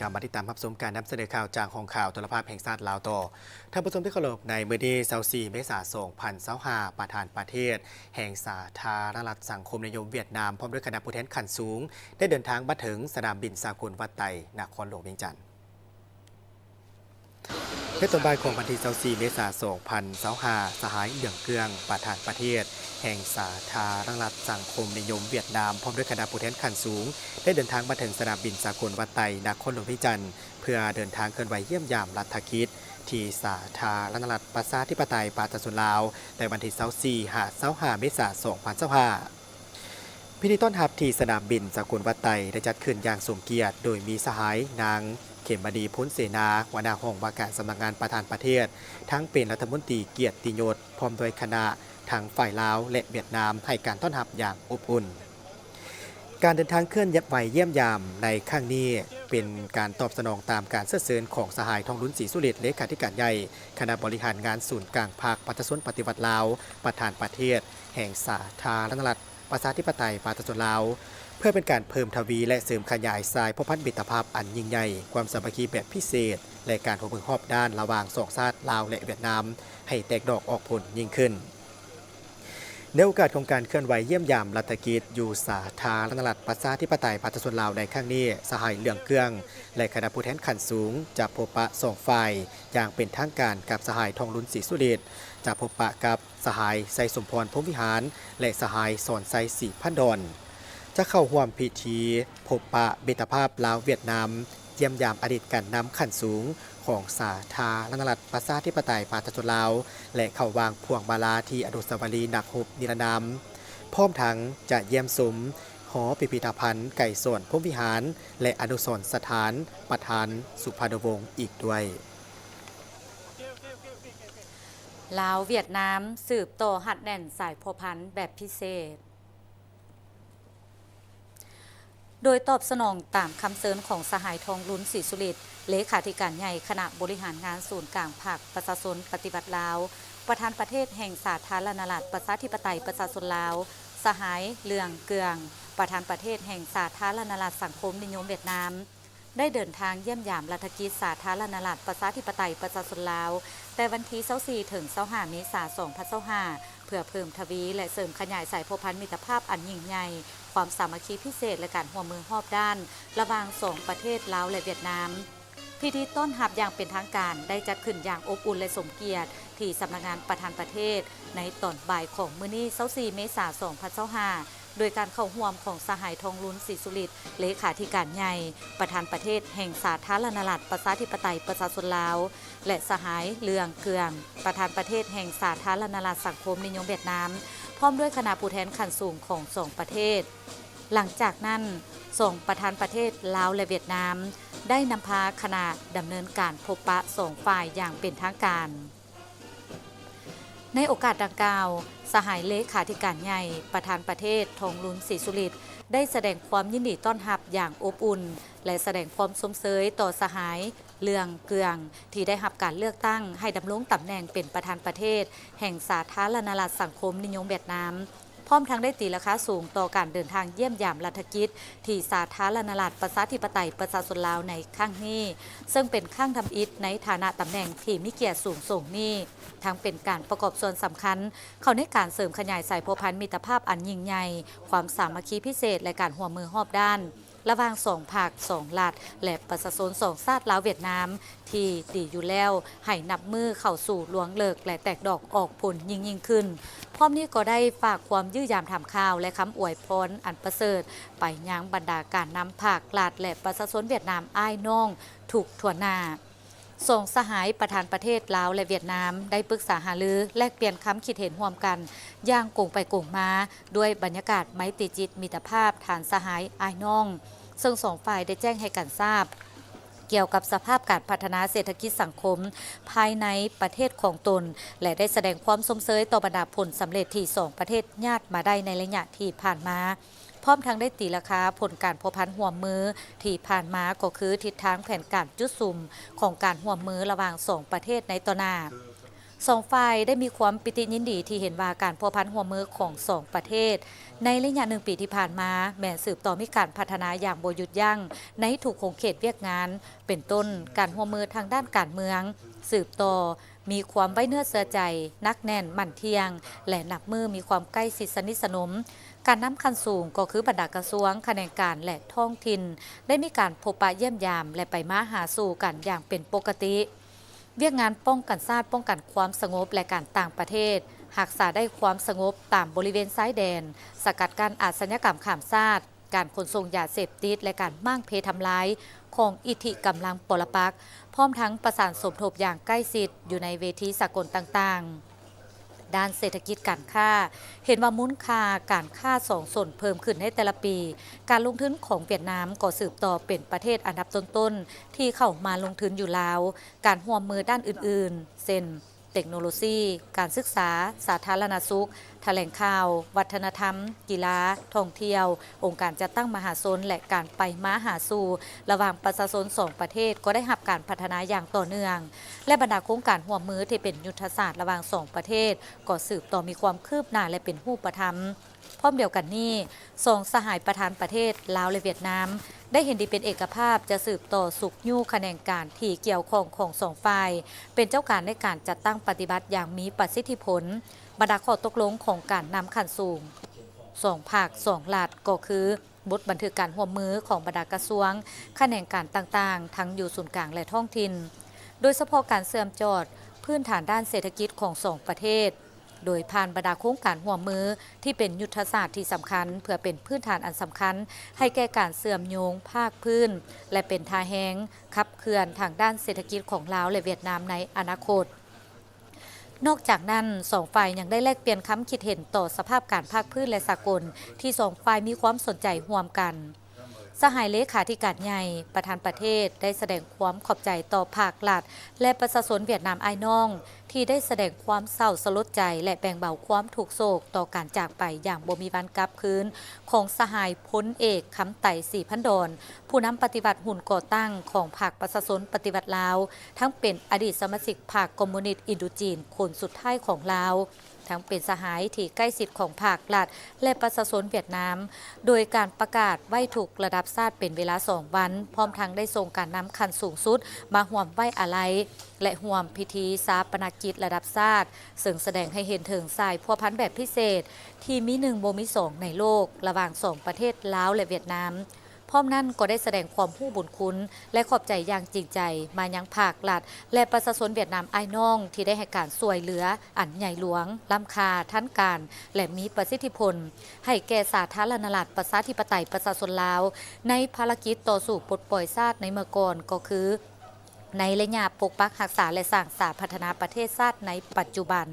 ກັບມາຕິດຕາມຮັບຊົມການນຳສະເໜີຂ່າວຈາກຫ້ອງຂ່າວໂທລະພາບແຫ່ງຊາດລາວຕໍ່. ທ່ານຜູ້ຊົມທີ່ເຄົາລົບ, ໃນມື້ວັນທີຊາວສີ່ເມສາ ສອງພັນຊາວຫ້າ ປະທານປະເທດແຫ່ງສາທາລະນະລັດສັງຄົມນິຍົມຫວຽດນາມ ພ້ອມດ້ວຍຄະນະຜູ້ແທນຂັ້ນສູງ ໄດ້ເດີນທາງມາເຖິງສະໜາມບິນສາກົນວັດໄຕ ນະຄອນຫຼວງວຽງຈັນ. ໃນຕອນບ່າຍຂອງວັນທີຊາວສີ່ເມສາ ສອງພັນຊາວຫ້າ ສະຫາຍ ເຫຼືອງ ເກືອງ ປະທານປະເທດແຫ່ງສາທາລະນະລັດສັງຄົມນິຍົມຫວຽດນາມ ພ້ອມດ້ວຍຄະນະຜູ້ແທນຂັ້ນສູງ ໄດ້ເດີນທາງມາເຖິງສະໜາມບິນສາກົນວັດໄຕ ນະຄອນຫຼວງວຽງຈັນ ເພື່ອເດີນທາງເຄື່ອນໄຫວຢ້ຽມຢາມລັດຖະກິດທີ່ສາທາລະນະລັດປະຊາທິປະໄຕປະຊາຊົນລາວ ໃນວັນທີຊາວສີ່ຫາຊາວຫ້າເມສາ ສອງພັນຊາວຫ້າ. ພິທີຕ້ອນຮັບທີ່ສະໜາມບິນສາກົນວັດໄຕ ໄດ້ຈັດຂຶ້ນຢ່າງສົມກຽດ ໂດຍມີສະຫາຍ ນາງ ເຂມມະດີ ພົນເສນາ ຫົວໜ້າຫ້ອງວ່າການສຳນັກງານປະທານປະເທດ, ທັງເປັນລັດຖະມົນຕີກຽດຕິຍົດ ພ້ອມດ້ວຍຄະນະ ທັງຝ່າຍລາວ ແລະ ຫວຽດນາມ ໃຫ້ການຕ້ອນຮັບຢ່າງອົບອຸ່ນ. ການເດີນທາງເຄື່ອນໄຫວຢ້ຽມຢາມໃນຄັ້ງນີ້ ເປັນການຕອບສະໜອງຕາມການເຊີນເຊີນຂອງສະຫາຍ ທອງລຸນ ສີສຸລິດ ເລຂາທິການໃຫຍ່ຄະນະບໍລິຫານງານສູນກາງພັກປະຊາຊົນປະຕິວັດລາວ ປະທານປະເທດແຫ່ງສາທາລະນະລັດປະຊາທິປະໄຕປະຊາຊົນລາວ ເພື່ອເປັນການເພີ່ມທະວີ ແລະ ເສີມຂະຫຍາຍສາຍພົວພັນມິດຕະພາບອັນຍິ່ງໃຫຍ່, ຄວາມສາມັກຄີແບບພິເສດ ແລະ ການຮ່ວມມືຮອບດ້ານລະຫວ່າງສອງຊາດລາວ ແລະ ຫວຽດນາມ ໃຫ້ແຕກດອກອອກຜົນຍິ່ງຂຶ້ນ. ໃນໂອກາດຂອງການເຄື່ອນໄຫວຢ້ຽມຢາມລັດຖະກິດຢູ່ສາທາລະນະລັດປະຊາທິປະໄຕປະຊາຊົນລາວໃນຄັ້ງນີ້, ສະຫາຍ ເຫຼືອງ ເກືອງ ແລະ ຄະນະຜູ້ແທນຂັ້ນສູງ ຈະພົບປະສອງຝ່າຍຢ່າງເປັນທາງການກັບສະຫາຍ ທອງລຸນ ສີສຸລິດ, ຈະພົບປະກັບ ສະຫາຍ ໄຊສົມພອນ ພົມວິຫານ ແລະ ສະຫາຍ ສອນໄຊ ສີພັນດອນ ຈະເຂົ້າຮ່ວມພິທີພົບປະມິດຕະພາບລາວ-ຫວຽດນາມ, ຢ້ຽມຢາມອະດີດການນຳຂັ້ນສູງຂອງສາທາລະນະລັດປະຊາທິປະໄຕປະຊາຊົນລາວ ແລະ ເຂົ້າວາງພວງມາລາທີ່ອະນຸສາວະລີນັກຮົບນິລະນາມ, ພ້ອມທັງຈະຢ້ຽມຊົມຫໍພິພິທະພັນໄກສອນ ພົມວິຫານ ແລະ ອະນຸສອນສະຖານປະທານສຸພານຸວົງອີກດ້ວຍ. ລາວ-ຫວຽດນາມ ສືບຕໍ່ຮັດແໜ້ນສາຍພົວພັນແບບພິເສດ. ໂດຍຕອບສະໜອງຕາມຄຳເຊີນຂອງສະຫາຍ ທອງລຸນ ສີສຸລິດ ເລຂາທິການໃຫຍ່ຄະນະບໍລິຫານງານສູນກາງພັກປະຊາຊົນປະຕິວັດລາວ, ປະທານປະເທດແຫ່ງສາທາລະນະລັດປະຊາທິປະໄຕປະຊາຊົນລາວ, ສະຫາຍ ເຫຼືອງ ເກືອງ ປະທານປະເທດແຫ່ງສາທາລະນະລັດສັງຄົມນິຍົມຫວຽດນາມ ໄດ້ເດີນທາງຢ້ຽມຢາມລັດຖະກິດສາທາລະນະລັດປະຊາທິປະໄຕປະຊາຊົນລາວ ແຕ່ວັນທີຊາວສີ່ເຖິງຊາວຫ້າເມສາ ສອງພັນຊາວຫ້າ ເພື່ອເພີ່ມທະວີ ແລະ ເສີມຂະຫຍາຍສາຍພົວພັນມິດຕະພາບອັນຍິ່ງໃຫຍ່, ຄວາມສາມັກຄີພິເສດ ແລະ ການຮ່ວມມືຮອບດ້ານ ລະຫວ່າງສອງປະເທດລາວ ແລະ ຫວຽດນາມ. ພິທີຕ້ອນຮັບຢ່າງເປັນທາງການໄດ້ຈັດຂຶ້ນຢ່າງອົບອຸ່ນ ແລະ ສົມກຽດ ທີ່ສຳນັກງານປະທານປະເທດ ໃນຕອນບ່າຍຂອງມື້ນີ້ ຊາວສີ່ເມສາ ສອງພັນຊາວຫ້າ ໂດຍການເຂົ້າຮ່ວມຂອງສະຫາຍ ທອງລຸນ ສີສຸລິດ ເລຂາທິການໃຫຍ່ ປະທານປະເທດແຫ່ງສາທາລະນະລັດປະຊາທິປະໄຕປະຊາຊົນລາວ ແລະ ສະຫາຍ ເຫຼືອງ ເກືອງ ປະທານປະເທດແຫ່ງສາທາລະນະລັດສັງຄົມນິຍົມຫວຽດນາມ ພ້ອມດ້ວຍຄະນະຜູ້ແທນຂັ້ນສູງຂອງສອງປະເທດ. ຫຼັງຈາກນັ້ນ, ສອງປະທານປະເທດລາວ ແລະ ຫວຽດນາມ ໄດ້ນຳພາຄະນະດຳເນີນການພົບປະສອງຝ່າຍຢ່າງເປັນທາງການ. ໃນໂອກາດດັ່ງກ່າວ, ສະຫາຍເລຂາທິການໃຫຍ່ ປະທານປະເທດ ທອງລຸນ ສີສຸລິດ ໄດ້ສະແດງຄວາມຍິນດີຕ້ອນຮັບຢ່າງອົບອຸ່ນ ແລະ ສະແດງຄວາມຊົມເຊີຍຕໍ່ສະຫາຍ ເຫຼືອງ ເກືອງ ທີ່ໄດ້ຮັບການເລືອກຕັ້ງໃຫ້ດຳລົງຕຳແໜ່ງເປັນປະທານປະເທດແຫ່ງສາທາລະນະລັດສັງຄົມນິຍົມຫວຽດນາມ. ພ້ອມທັງໄດ້ຕີລາຄາສູງຕໍ່ການເດີນທາງຢ້ຽມຢາມລັດຖະກິດທີ່ສາທາລະນະລັດປະຊາທິປະໄຕປະຊາຊົນລາວໃນຄັ້ງນີ້, ເຊິ່ງເປັນຄັ້ງທຳອິດໃນຖານະຕຳແໜ່ງທີ່ມີກຽດສູງສົ່ງນີ້, ທັງເປັນການປະກອບສ່ວນສຳຄັນເຂົ້າໃນການເສີມຂະຫຍາຍສາຍພົວພັນມິດຕະພາບອັນຍິ່ງໃຫຍ່, ຄວາມສາມັກຄີພິເສດ ແລະ ການຮ່ວມມືຮອບດ້ານ ລະຫວ່າງສອງພັກ, ສອງລັດ ແລະ ປະຊາຊົນສອງຊາດລາວ-ຫວຽດນາມ ທີ່ດີຢູ່ແລ້ວ ໃຫ້ນັບມື້ເຂົ້າສູ່ລວງເລິກ ແລະ ແຕກດອກອອກຜົນຍິ່ງໆຂຶ້ນ. ພ້ອມນີ້ກໍໄດ້ຝາກຄວາມຢ້ຽມຢາມຖາມຂ່າວ ແລະ ຄຳອວຍພອນອັນປະເສີດໄປຍັງບັນດາການນຳພັກ, ລັດ ແລະ ປະຊາຊົນຫວຽດນາມອ້າຍນ້ອງທຸກທົ່ວໜ້າ. ສອງສະຫາຍປະທານປະເທດລາວ ແລະ ຫວຽດນາມ ໄດ້ປຶກສາຫາລື ແລກປ່ຽນຄຳຄິດເຫັນຮ່ວມກັນຢ່າງກົງໄປກົງມາ ດ້ວຍບັນຍາກາດໄມຕີຈິດມິດຕະພາບທ່ານສະຫາຍອ້າຍນ້ອງ, ເຊິ່ງສອງຝ່າຍໄດ້ແຈ້ງໃຫ້ກັນຊາບກ່ຽວກັບສະພາບການພັດທະນາເສດຖະກິດສັງຄົມພາຍໃນປະເທດຂອງຕົນ ແລະ ໄດ້ສະແດງຄວາມຊົມເຊີຍຕໍ່ບັນດາຜົນສຳເລັດທີ່ສອງປະເທດຍາດມາໄດ້ໃນໄລຍະທີ່ຜ່ານມາ. ພ້ອມທັງໄດ້ຕີລາຄາຜົນການພົວພັນຮ່ວມມືທີ່ຜ່ານມາ ກໍຄືທິດທາງແຜນການຈຸດສຸມຂອງການຮ່ວມມືລະຫວ່າງສອງປະເທດໃນຕໍ່ໜ້າ. ສອງຝ່າຍໄດ້ມີຄວາມປີຕິຍິນດີທີ່ເຫັນວ່າການພົວພັນຮ່ວມມືຂອງສອງປະເທດ ໃນໄລຍະໜຶ່ງປີທີ່ຜ່ານມາ ແມ່ນສືບຕໍ່ມີການພັດທະນາຢ່າງບໍ່ຢຸດຢັ້ງໃນທຸກຂົງເຂດວຽກງານ, ເປັນຕົ້ນ ການຮ່ວມມືທາງດ້ານການເມືອງ ສືບຕໍ່ມີຄວາມໄວ້ເນື້ອເຊື່ອໃຈ, ໜັກແໜ້ນ, ໝັ້ນທ່ຽງ ແລະ ນັບມື້ມີຄວາມໃກ້ຊິດສະໜິດສະໜົມ. ການນຳຂັ້ນສູງ ກໍຄືບັນດາກະຊວງ, ຂະແໜງການ ແລະ ທ້ອງຖິ່ນ ໄດ້ມີການພົບປະຢ້ຽມຢາມ ແລະ ໄປມາຫາສູ່ກັນຢ່າງເປັນປົກກະຕິ. ວຽກງານປ້ອງກັນຊາດ, ປ້ອງກັນຄວາມສະຫງົບ ແລະ ການຕ່າງປະເທດ, ຮັກສາໄດ້ຄວາມສະຫງົບຕາມບໍລິເວນຊາຍແດນ, ສະກັດກັ້ນອາຊະຍາກຳຂ້າມຊາດ, ການຂົນສົ່ງຢາເສບຕິດ ແລະ ການມ້າງເພທຳລາຍຂອງອິດທິກຳລັງປໍລະປັກ, ພ້ອມທັງປະສານສົມທົບຢ່າງໃກ້ຊິດຢູ່ໃນເວທີສາກົນຕ່າງໆ. ດ້ານເສດຖະກິດການຄ້າ, ເຫັນວ່າມູນຄ່າການຄ້າສອງຊົນເພີ່ມຂຶ້ນໃນແຕ່ລະປີ. ການລົງທຶນຂອງຫວຽດນາມກໍສືບຕໍ່ເປັນປະເທດອັນດັບຕົ້ນໆ ທີ່ເຂົ້າມາລົງທຶນຢູ່ລາວ. ການຮ່ວມມືດ້ານອື່ນໆ ເຊັ່ນ ເຕັກໂນໂລຊີ, ການສຶກສາ, ສາທາລະນະສຸກ, ຖະແຫຼງຂ່າວ, ວັດທະນະທຳ, ກິລາ, ທ່ອງທ່ຽວ, ອົງການຈັດຕັ້ງມະຫາຊົນ ແລະ ການໄປມາຫາສູ່ລະຫວ່າງປະຊາຊົນສອງປະເທດ ກໍໄດ້ຮັບການພັດທະນາຢ່າງຕໍ່ເນື່ອງ ແລະ ບັນດາໂຄງການຮ່ວມມືທີ່ເປັນຍຸດທະສາດລະຫວ່າງສອງປະເທດ ກໍສືບຕໍ່ມີຄວາມຄືບໜ້າ ແລະ ເປັນຮູບປະທຳ. ພ້ອມດຽວກັນນີ້, ສອງສະຫາຍປະທານປະເທດ ລາວ ແລະ ຫວຽດນາມ ໄດ້ເຫັນດີເປັນເອກະພາບຈະສືບຕໍ່ຊຸກຍູ້ຂະແໜງການທີ່ກ່ຽວຂ້ອງຂອງສອງຝ່າຍ ເປັນເຈົ້າການໃນການຈັດຕັ້ງປະຕິບັດຢ່າງມີປະສິດທິຜົນ. ບັນດາຂໍ້ຕົກລົງຂອງການນຳຂັ້ນສູງສອງພາກສອງລັດ ກໍຄື ບົດບັນທຶກການຮ່ວມມືຂອງບັນດາກະຊວງ, ຂະແໜງການຕ່າງໆ ທັງຢູ່ສູນກາງ ແລະ ທ້ອງຖິ່ນ, ໂດຍສະເພາະການເຊື່ອມຈອດພື້ນຖານດ້ານເສດຖະກິດຂອງສອງປະເທດ ໂດຍຜ່ານບັນດາໂຄງການຮ່ວມມືທີ່ເປັນຍຸດທະສາດທີ່ສຳຄັນ ເພື່ອເປັນພື້ນຖານອັນສຳຄັນໃຫ້ແກ່ການເຊື່ອມໂຍງພາກພື້ນ ແລະ ເປັນທ່າແຮງຂັບເຄື່ອນທາງດ້ານເສດຖະກິດຂອງລາວ ແລະ ຫວຽດນາມໃນອະນາຄົດ. ນອກຈາກນັ້ນ, ສອງຝ່າຍຍັງໄດ້ແລກປ່ຽນຄຳຄິດເຫັນຕໍ່ສະພາບການພາກພື້ນ ແລະ ສາກົນ ທີ່ສອງຝ່າຍມີຄວາມສົນໃຈຮ່ວມກັນ. ສະຫາຍເລຂາທິການໃຫຍ່ ປະທານປະເທດ ໄດ້ສະແດງຄວາມຂອບໃຈຕໍ່ພາກລັດ ແລະ ປະຊາຊົນຫວຽດນາມອ້າຍນ້ອງ ທີ່ໄດ້ສະແດງຄວາມເສົ້າສະຫຼົດໃຈ ແລະ ແບ່ງເບົາຄວາມທຸກໂສກຕໍ່ການຈາກໄປຢ່າງບໍ່ມີວັນກັບຄືນຂອງສະຫາຍພົນເອກ ຄຳໄຕ ສີພັນດອນ, ຜູ້ນຳປະຕິວັດຮຸ່ນກໍ່ຕັ້ງຂອງພັກປະຊາຊົນປະຕິວັດລາວ, ທັງເປັນອະດີດສະມາຊິກພັກຄອມມູນິດອິນໂດຈີນຄົນສຸດທ້າຍຂອງລາວ, ທັງເປັນສະຫາຍທີ່ໃກ້ຊິດຂອງພາກລັດ ແລະ ປະຊາຊົນຫວຽດນາມ, ໂດຍການປະກາດໄຫວ້ທຸກລະດັບຊາດເປັນເວລາສອງວັນ, ພ້ອມທັງໄດ້ສົ່ງການນຳຂັ້ນສູງສຸດມາຮ່ວມໄວ້ອາໄລ ແລະ ຮ່ວມພິທີຊາປະນະກິດລະດັບຊາດ, ເຊິ່ງສະແດງໃຫ້ເຫັນເຖິງສາຍພົວພັນແບບພິເສດ ທີ່ມີໜຶ່ງບໍ່ມີສອງໃນໂລກ ລະຫວ່າງສອງປະເທດລາວ ແລະ ຫວຽດນາມ. ພ້ອມນັ້ນກໍໄດ້ສະແດງຄວາມຮູ້ບຸນຄຸນ ແລະ ຂອບໃຈຢ່າງຈິງໃຈມາຍັງພາກລັດ ແລະ ປະຊາຊົນຫວຽດນາມອ້າຍນ້ອງ ທີ່ໄດ້ໃຫ້ການຊ່ວຍເຫຼືອອັນໃຫຍ່ຫຼວງ, ລ້ຳຄ່າ, ທັນການ ແລະ ມີປະສິດທິຜົນ ໃຫ້ແກ່ສາທາລະນະລັດ ປະຊາທິປະໄຕ ປະຊາຊົນລາວ ໃນພາລະກິດຕໍ່ສູ້ປົດປ່ອຍຊາດໃນເມື່ອກ່ອນ ກໍຄື ໃນໄລຍະປົກປັກຮັກສາ ແລະ ສ້າງສາພັດທະນາປະເທດຊາດໃນປັດຈຸບັນ.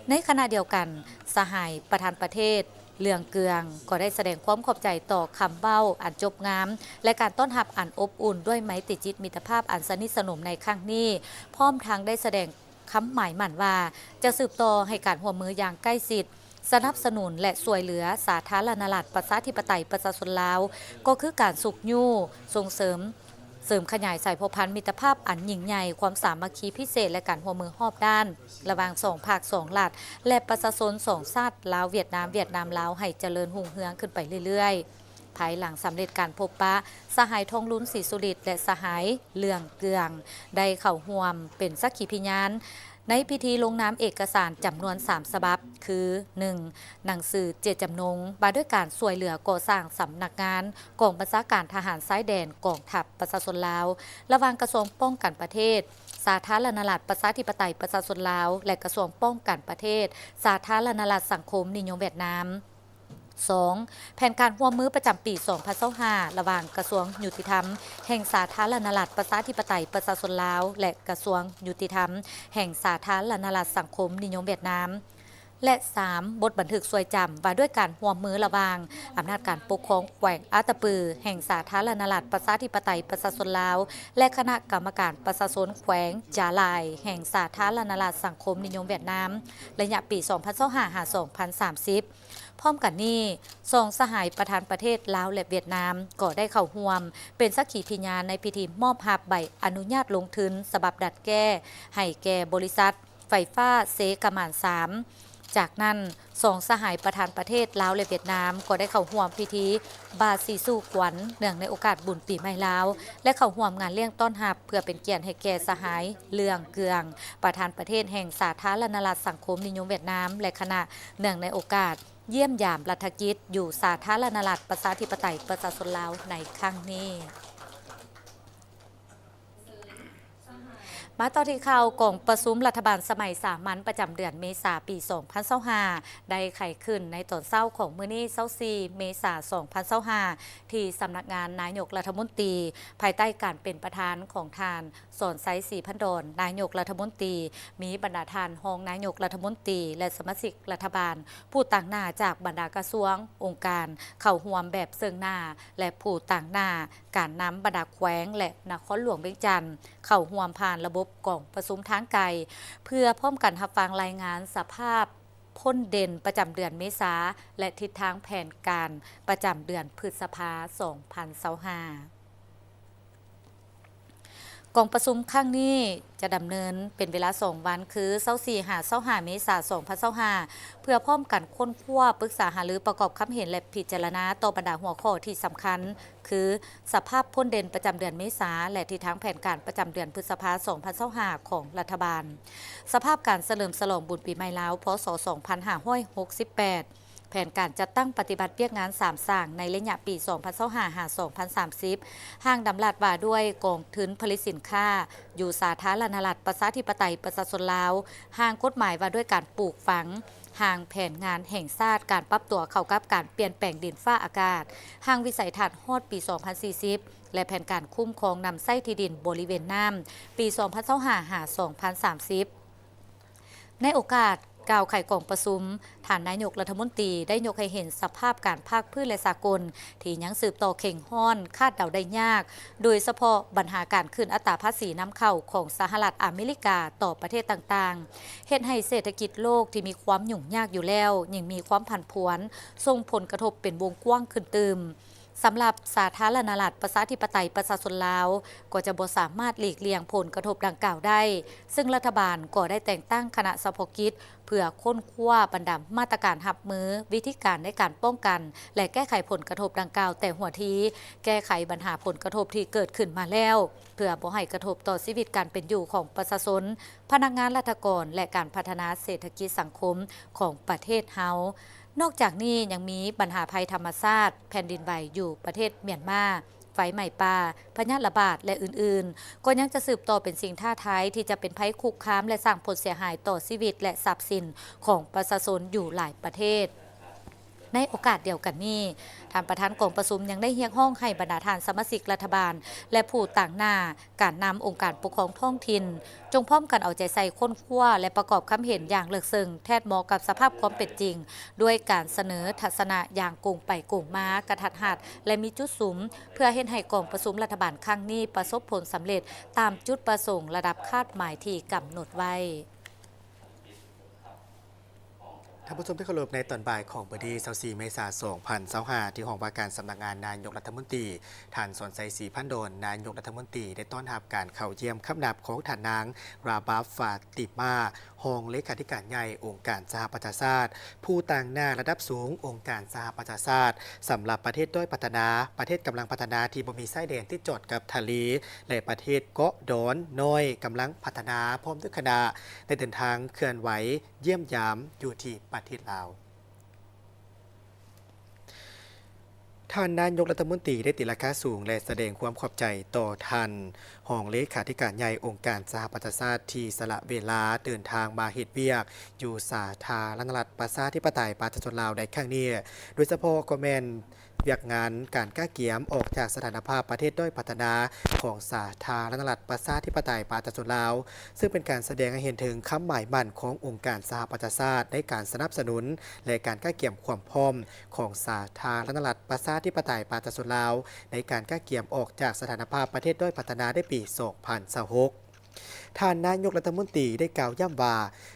ໃນຂະນະດຽວກັນ, ສະຫາຍປະທານປະເທດ ເຫຼືອງເກືອງ ກໍໄດ້ສະແດງຄວາມຂອບໃຈຕໍ່ຄຳເວົ້າອັນຈົບງາມ ແລະ ການຕ້ອນຮັບອັນອົບອຸ່ນດ້ວຍໄມຕີຈິດມິດຕະພາບອັນສະໜິດສະໜົມໃນຄັ້ງນີ້, ພ້ອມທັງໄດ້ສະແດງຄຳໝາຍໝັ້ນວ່າ ຈະສືບຕໍ່ໃຫ້ການຮ່ວມມືຢ່າງໃກ້ຊິດ, ສະໜັບສະໜູນ ແລະ ຊ່ວຍເຫຼືອສາທາລະນະລັດ ປະຊາທິປະໄຕ ປະຊາຊົນລາວ ກໍຄືການຊຸກຍູ້, ສົ່ງເສີມ, ເສີມຂະຫຍາຍສາຍພົວພັນມິດຕະພາບອັນຍິ່ງໃຫຍ່, ຄວາມສາມັກຄີພິເສດ ແລະ ການຮ່ວມມືຮອບດ້ານ ລະຫວ່າງສອງພາກສອງລັດ ແລະ ປະຊາຊົນສອງຊາດ ລາວ-ຫວຽດນາມ, ຫວຽດນາມ-ລາວ ໃຫ້ຈະເລີນຮຸ່ງເຮືອງຂຶ້ນໄປເລື້ອຍໆ. ພາຍຫຼັງສຳເລັດການພົບປະ, ສະຫາຍ ທອງລຸນ ສີສຸລິດ ແລະ ສະຫາຍ ເຫຼືອງເກືອງ ໄດ້ເຂົ້າຮ່ວມເປັນສັກຂີພິຍານ ໃນພິທີລົງນາມເອກະສານຈຳນວນສາມສະບັບ ຄື ໜຶ່ງ ໜັງສືເຈດຈຳນົງວ່າດ້ວຍການຊ່ວຍເຫຼືອກໍ່ສ້າງສຳນັກງານກອງບັນຊາການທະຫານຊາຍແດນກອງທັບປະຊາຊົນລາວ ລະຫວ່າງກະຊວງປ້ອງກັນປະເທດ ສາທາລະນະລັດ ປະຊາທິປະໄຕ ປະຊາຊົນລາວ ແລະ ກະຊວງປ້ອງກັນປະເທດ ສາທາລະນະລັດສັງຄົມນິຍົມຫວຽດນາມ. ສອງ ແຜນການຮ່ວມມືປະຈຳປີສອງພັນຊາວຫ້າ ລະຫວ່າງກະຊວງຍຸຕິທຳແຫ່ງສາທາລະນະລັດ ປະຊາທິປະໄຕ ປະຊາຊົນລາວ ແລະ ກະຊວງຍຸຕິທຳແຫ່ງສາທາລະນະລັດສັງຄົມນິຍົມຫວຽດນາມ ແລະ ສາມ ບົດບັນທຶກຊ່ວຍຈຳວ່າດ້ວຍການຮ່ວມມືລະຫວ່າງອຳນາດການປົກຄອງແຂວງອັດຕະປືແຫ່ງສາທາລະນະລັດ ປະຊາທິປະໄຕ ປະຊາຊົນລາວ ແລະ ຄະນະກຳມະການປະຊາຊົນແຂວງຈາຫຼາຍແຫ່ງສາທາລະນະລັດສັງຄົມນິຍົມຫວຽດນາມ ໄລຍະປີສອງພັນຊາວຫ້າ ຫາ ສອງພັນສາມສິບ. ພ້ອມກັນນີ້, ສອງສະຫາຍປະທານປະເທດລາວ ແລະ ຫວຽດນາມ ກໍໄດ້ເຂົ້າຮ່ວມເປັນສັກຂີພິຍານໃນພິທີມອບຮັບໃບອະນຸຍາດລົງທຶນສະບັບດັດແກ້ໃຫ້ແກ່ບໍລິສັດ ໄຟຟ້າເຊກະໝານສາມ. ຈາກນັ້ນ, ສອງສະຫາຍປະທານປະເທດລາວ ແລະ ຫວຽດນາມ ກໍໄດ້ເຂົ້າຮ່ວມພິທີບາສີສູ່ຂວັນ ເນື່ອງໃນໂອກາດບຸນປີໃໝ່ລາວ ແລະ ເຂົ້າຮ່ວມງານລ້ຽງຕ້ອນຮັບ ເພື່ອເປັນກຽດໃຫ້ແກ່ສະຫາຍ ເລື່ອງ ເກືອງ ປະທານປະເທດແຫ່ງສາທາລະນະລັດສັງຄົມນິຍົມຫວຽດນາມ ແລະ ຄະນະ ເນື່ອງໃນໂອກາດ ຢ້ຽມຢາມລັດຖະກິດຢູ່ສາທາລະນະລັດປະຊາທິປະໄຕປະຊາຊົນລາວໃນຄັ້ງນີ້. ມາຕໍ່ທີ່ຂ່າວກອງປະຊຸມລັດຖະບານສະໄໝສາມັນປະຈຳເດືອນເມສາປີສອງພັນຊາວຫ້າ ໄດ້ໄຂຂຶ້ນໃນຕອນເຊົ້າຂອງມື້ນີ້ ຊາວສີ່ເມສາສອງພັນຊາວຫ້າ ທີ່ສຳນັກງານນາຍົກລັດຖະມົນຕີ ພາຍໃຕ້ການເປັນປະທານຂອງທ່ານ ສອນໄຊ ສີພັນດອນ ນາຍົກລັດຖະມົນຕີ, ມີບັນດາທ່ານຮອງນາຍົກລັດຖະມົນຕີ ແລະ ສະມາຊິກລັດຖະບານ, ຜູ້ຕາງໜ້າຈາກບັນດາກະຊວງ, ອົງການ ເຂົ້າຮ່ວມແບບເຊິ່ງໜ້າ ແລະ ຜູ້ຕາງໜ້າການນຳບັນດາແຂວງ ແລະ ນະຄອນຫຼວງວຽງຈັນ ເຂົ້າຮ່ວມຜ່ານລະບົບກອງປະຊຸມທາງໄກ ເພື່ອພ້ອມກັນຮັບຟັງລາຍງານສະພາບພົ້ນເດັ່ນປະຈຳເດືອນເມສາ ແລະ ທິດທາງແຜນການປະຈຳເດືອນພຶດສະພາສອງພັນຊາວຫ້າ. ກອງປະຊຸມຄັ້ງນີ້ຈະດຳເນີນເປັນເວລາສອງວັນ ຄື ຊາວສີ່ຫາຊາວຫ້າເມສາສອງພັນຊາວຫ້າ ເພື່ອພ້ອມກັນຄົ້ນຄວ້າ, ປຶກສາຫາລື, ປະກອບຄຳເຫັນ ແລະ ພິຈາລະນາຕໍ່ບັນດາຫົວຂໍ້ທີ່ສຳຄັນ ຄື ສະພາບພົ້ນເດັ່ນປະຈຳເດືອນເມສາ ແລະ ທິດທາງແຜນການປະຈຳເດືອນພຶດສະພາສອງພັນຊາວຫ້າຂອງລັດຖະບານ, ສະພາບການສະເຫຼີມສະຫຼອງບຸນປີໃໝ່ລາວ ພ.ສ. ສອງພັນຫ້າຮ້ອຍຫົກສິບແປດ, ແຜນການຈັດຕັ້ງປະຕິບັດວຽກງານສາມສ້າງໃນໄລຍະປີສອງພັນຊາວຫ້າຫາສອງພັນສາມສິບ, ຮ່າງດຳລັດວ່າດ້ວຍກອງທຶນຜະລິດສິນຄ້າຢູ່ສາທາລະນະລັດປະຊາທິປະໄຕປະຊາຊົນລາວ, ຮ່າງກົດໝາຍວ່າດ້ວຍການປູກຝັງ, ຮ່າງແຜນງານແຫ່ງຊາດການປັບຕົວເຂົ້າກັບການປ່ຽນແປງດິນຟ້າອາກາດ, ຮ່າງວິໄສທັດຮອດປີສອງພັນສີ່ສິບ ແລະ ແຜນການຄຸ້ມຄອງນຳໃຊ້ທີ່ດິນບໍລິເວນນ້ຳ ປີສອງພັນຊາວຫ້າຫາສອງພັນສາມສິບ. ໃນໂອກາດກ່າວໄຂກອງປະຊຸມ, ທ່ານນາຍົກລັດຖະມົນຕີໄດ້ຍົກໃຫ້ເຫັນສະພາບການພາກພື້ນ ແລະ ສາກົນ ທີ່ຍັງສືບຕໍ່ເຄັ່ງຮ້ອນ, ຄາດເດົາໄດ້ຍາກ, ໂດຍສະເພາະບັນຫາການຂຶ້ນອັດຕາພາສີນຳເຂົ້າຂອງສະຫະລັດອາເມລິກາຕໍ່ປະເທດຕ່າງໆ, ເຮັດໃຫ້ເສດຖະກິດໂລກທີ່ມີຄວາມຫຍຸ້ງຍາກຢູ່ແລ້ວ ຍິ່ງມີຄວາມຜັນຜວນ, ສົ່ງຜົນກະທົບເປັນວົງກວ້າງຂຶ້ນຕື່ມ. ສຳລັບສາທາລະນະລັດປະຊາທິປະໄຕປະຊາຊົນລາວ ກໍຈະບໍ່ສາມາດຫຼີກລ່ຽງຜົນກະທົບດັ່ງກ່າວໄດ້, ເຊິ່ງລັດຖະບານກໍໄດ້ແຕ່ງຕັ້ງຄະນະສະເພາະກິດ ເພື່ອຄົ້ນຄວ້າບັນດາມາດຕະການຮັບມື, ວິທີການໃນການປ້ອງກັນ ແລະ ແກ້ໄຂຜົນກະທົບດັ່ງກ່າວແຕ່ຫົວທີ, ແກ້ໄຂບັນຫາຜົນກະທົບທີ່ເກີດຂຶ້ນມາແລ້ວ, ເພື່ອບໍ່ໃຫ້ກະທົບຕໍ່ຊີວິດການເປັນຢູ່ຂອງປະຊາຊົນ, ພະນັກງານລັດຖະກອນ ແລະ ການພັດທະນາເສດຖະກິດສັງຄົມຂອງປະເທດເຮົາ. ນອກຈາກນີ້ຍັງມີບັນຫາໄພທຳມະຊາດ, ແຜ່ນດິນໄຫວຢູ່ປະເທດມຽນມາ, ໄຟໄໝ້ປ່າ, ພະຍາດລະບາດ ແລະ ອື່ນໆ, ກໍຍັງຈະສືບຕໍ່ເປັນສິ່ງທ້າທາຍທີ່ຈະເປັນໄພຄຸກຄາມ ແລະ ສ້າງຜົນເສຍຫາຍຕໍ່ຊີວິດ ແລະ ຊັບສິນຂອງປະຊາຊົນຢູ່ຫຼາຍປະເທດ. ໃນໂອກາດດຽວກັນນີ້, ທ່ານປະທານກອງປະຊຸມຍັງໄດ້ຮຽກຮ້ອງໃຫ້ບັນດາທ່ານສະມາຊິກລັດຖະບານ ແລະ ຜູ້ຕາງໜ້າ ການນຳອົງການປົກຄອງທ້ອງຖິ່ນ ຈົ່ງພ້ອມກັນເອົາໃຈໃສ່ຄົ້ນຄວ້າ ແລະ ປະກອບຄຳເຫັນຢ່າງເລິກເຊິ່ງ ແທດເໝາະກັບສະພາບຄວາມເປັນຈິງ ດ້ວຍການສະເໜີທັດສະນະຢ່າງກົງໄປກົງມາ, ກະທັດຮັດ ແລະ ມີຈຸດສຸມ, ເພື່ອເຮັດໃຫ້ກອງປະຊຸມລັດຖະບານຄັ້ງນີ້ປະສົບຜົນສຳເລັດຕາມຈຸດປະສົງລະດັບຄາດໝາຍທີ່ກຳນົດໄວ້. ທ່ານຜູ້ຊົມທີ່ເຄົາລົບ, ໃນຕອນບ່າຍຂອງມື້ທີຊາວສີ່ເມສາສອງພັນຊາວຫ້າ ທີ່ຫ້ອງວ່າການສຳນັກງານນາຍົກລັດຖະມົນຕີ, ທ່ານ ສອນໄຊ ສີພັນດອນ ນາຍົກລັດຖະມົນຕີ ໄດ້ຕ້ອນຮັບການເຂົ້າຢ້ຽມຄຳນັບຂອງທ່ານນາງ ຣາບາບ ຟາຕິມາ ຮອງເລຂາທິການໃຫຍ່ອົງການສະຫະປະຊາຊາດ, ຜູ້ຕາງໜ້າລະດັບສູງອົງການສະຫະປະຊາຊາດ ສຳລັບປະເທດດ້ອຍພັດທະນາ, ປະເທດກຳລັງພັດທະນາທີ່ບໍ່ມີຊາຍແດນຕິດຈອດກັບທະເລ ແລະ ປະເທດເກາະດອນນ້ອຍກຳລັງພັດທະນາ ພ້ອມດ້ວຍຄະນະ ໄດ້ເດີນທາງເຄື່ອນໄຫວຢ້ຽມຢາມຢູ່ທີ່ປະເທດລາວ. ທ່ານນາຍົກລັດຖະມົນຕີໄດ້ຕີລາຄາສູງ ແລະ ສະແດງຄວາມຂອບໃຈຕໍ່ທ່ານຮອງເລຂາທິການໃຫຍ່ອົງການສະຫະປະຊາຊາດ ທີ່ສະຫຼະເວລາເດີນທາງມາເຮັດວຽກຢູ່ສາທາລະນະລັດປະຊາທິປະໄຕປະຊາຊົນລາວໃນຄັ້ງນີ້, ໂດຍສະເພາະກໍແມ່ນ ວຽກງານການກະກຽມອອກຈາກສະຖານະພາບປະເທດດ້ອຍພັດທະນາຂອງສາທາລະນະລັດປະຊາທິປະໄຕປະຊາຊົນລາວ, ເຊິ່ງເປັນການສະແດງໃຫ້ເຫັນເຖິງຄວາມໝາຍໝັ້ນຂອງອົງການສະຫະປະຊາຊາດໃນການສະໜັບສະໜູນ ແລະ ການກະກຽມຄວາມພ້ອມຂອງສາທາລະນະລັດປະຊາທິປະໄຕປະຊາຊົນລາວ ໃນການກະກຽມອອກຈາກສະຖານະພາບປະເທດດ້ອຍພັດທະນາໃນປີສອງພັນຊາວຫົກ. ທ່ານນາຍົກລັດຖະມົນຕີໄດ້ກ່າວຢ້ຳວ່າ,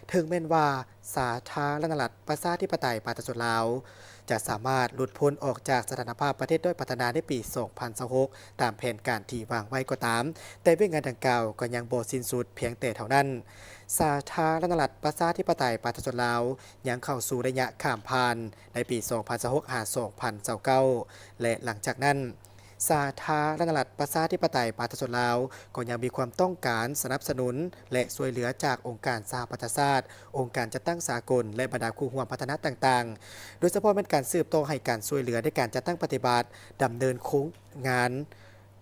ເຖິງແມ່ນວ່າສາທາລະນະລັດປະຊາທິປະໄຕປະຊາຊົນລາວ ຈະສາມາດຫຼຸດພົ້ນອອກຈາກສະຖານະພາບປະເທດດ້ອຍພັດທະນາໃນປີສອງພັນຊາວຫົກ ຕາມແຜນການທີ່ວາງໄວ້ກໍຕາມ, ແຕ່ວຽກງານດັ່ງກ່າວກໍຍັງບໍ່ສິ້ນສຸດພຽງແຕ່ເທົ່ານັ້ນ. ສາທາລະນະລັດປະຊາທິປະໄຕປະຊາຊົນລາວ ຍັງເຂົ້າສູ່ໄລຍະຂ້າມຜ່ານໃນປີສອງພັນຊາວຫົກຫາສອງພັນຊາວເກົ້າ ແລະ ຫຼັງຈາກນັ້ນ ສາທາລະນະລັດປະຊາທິປະໄຕປະຊາຊົນລາວ ກໍຍັງມີຄວາມຕ້ອງການສະໜັບສະໜູນ ແລະ ຊ່ວຍເຫຼືອຈາກອົງການສະຫະປະຊາຊາດ, ອົງການຈັດຕັ້ງສາກົນ ແລະ ບັນດາຄູ່ຮ່ວມພັດທະນາຕ່າງໆ, ໂດຍສະເພາະແມ່ນການສືບຕໍ່ໃຫ້ການຊ່ວຍເຫຼືອໃນການຈັດຕັ້ງປະຕິບັດ ດຳເນີນໂຄງງານ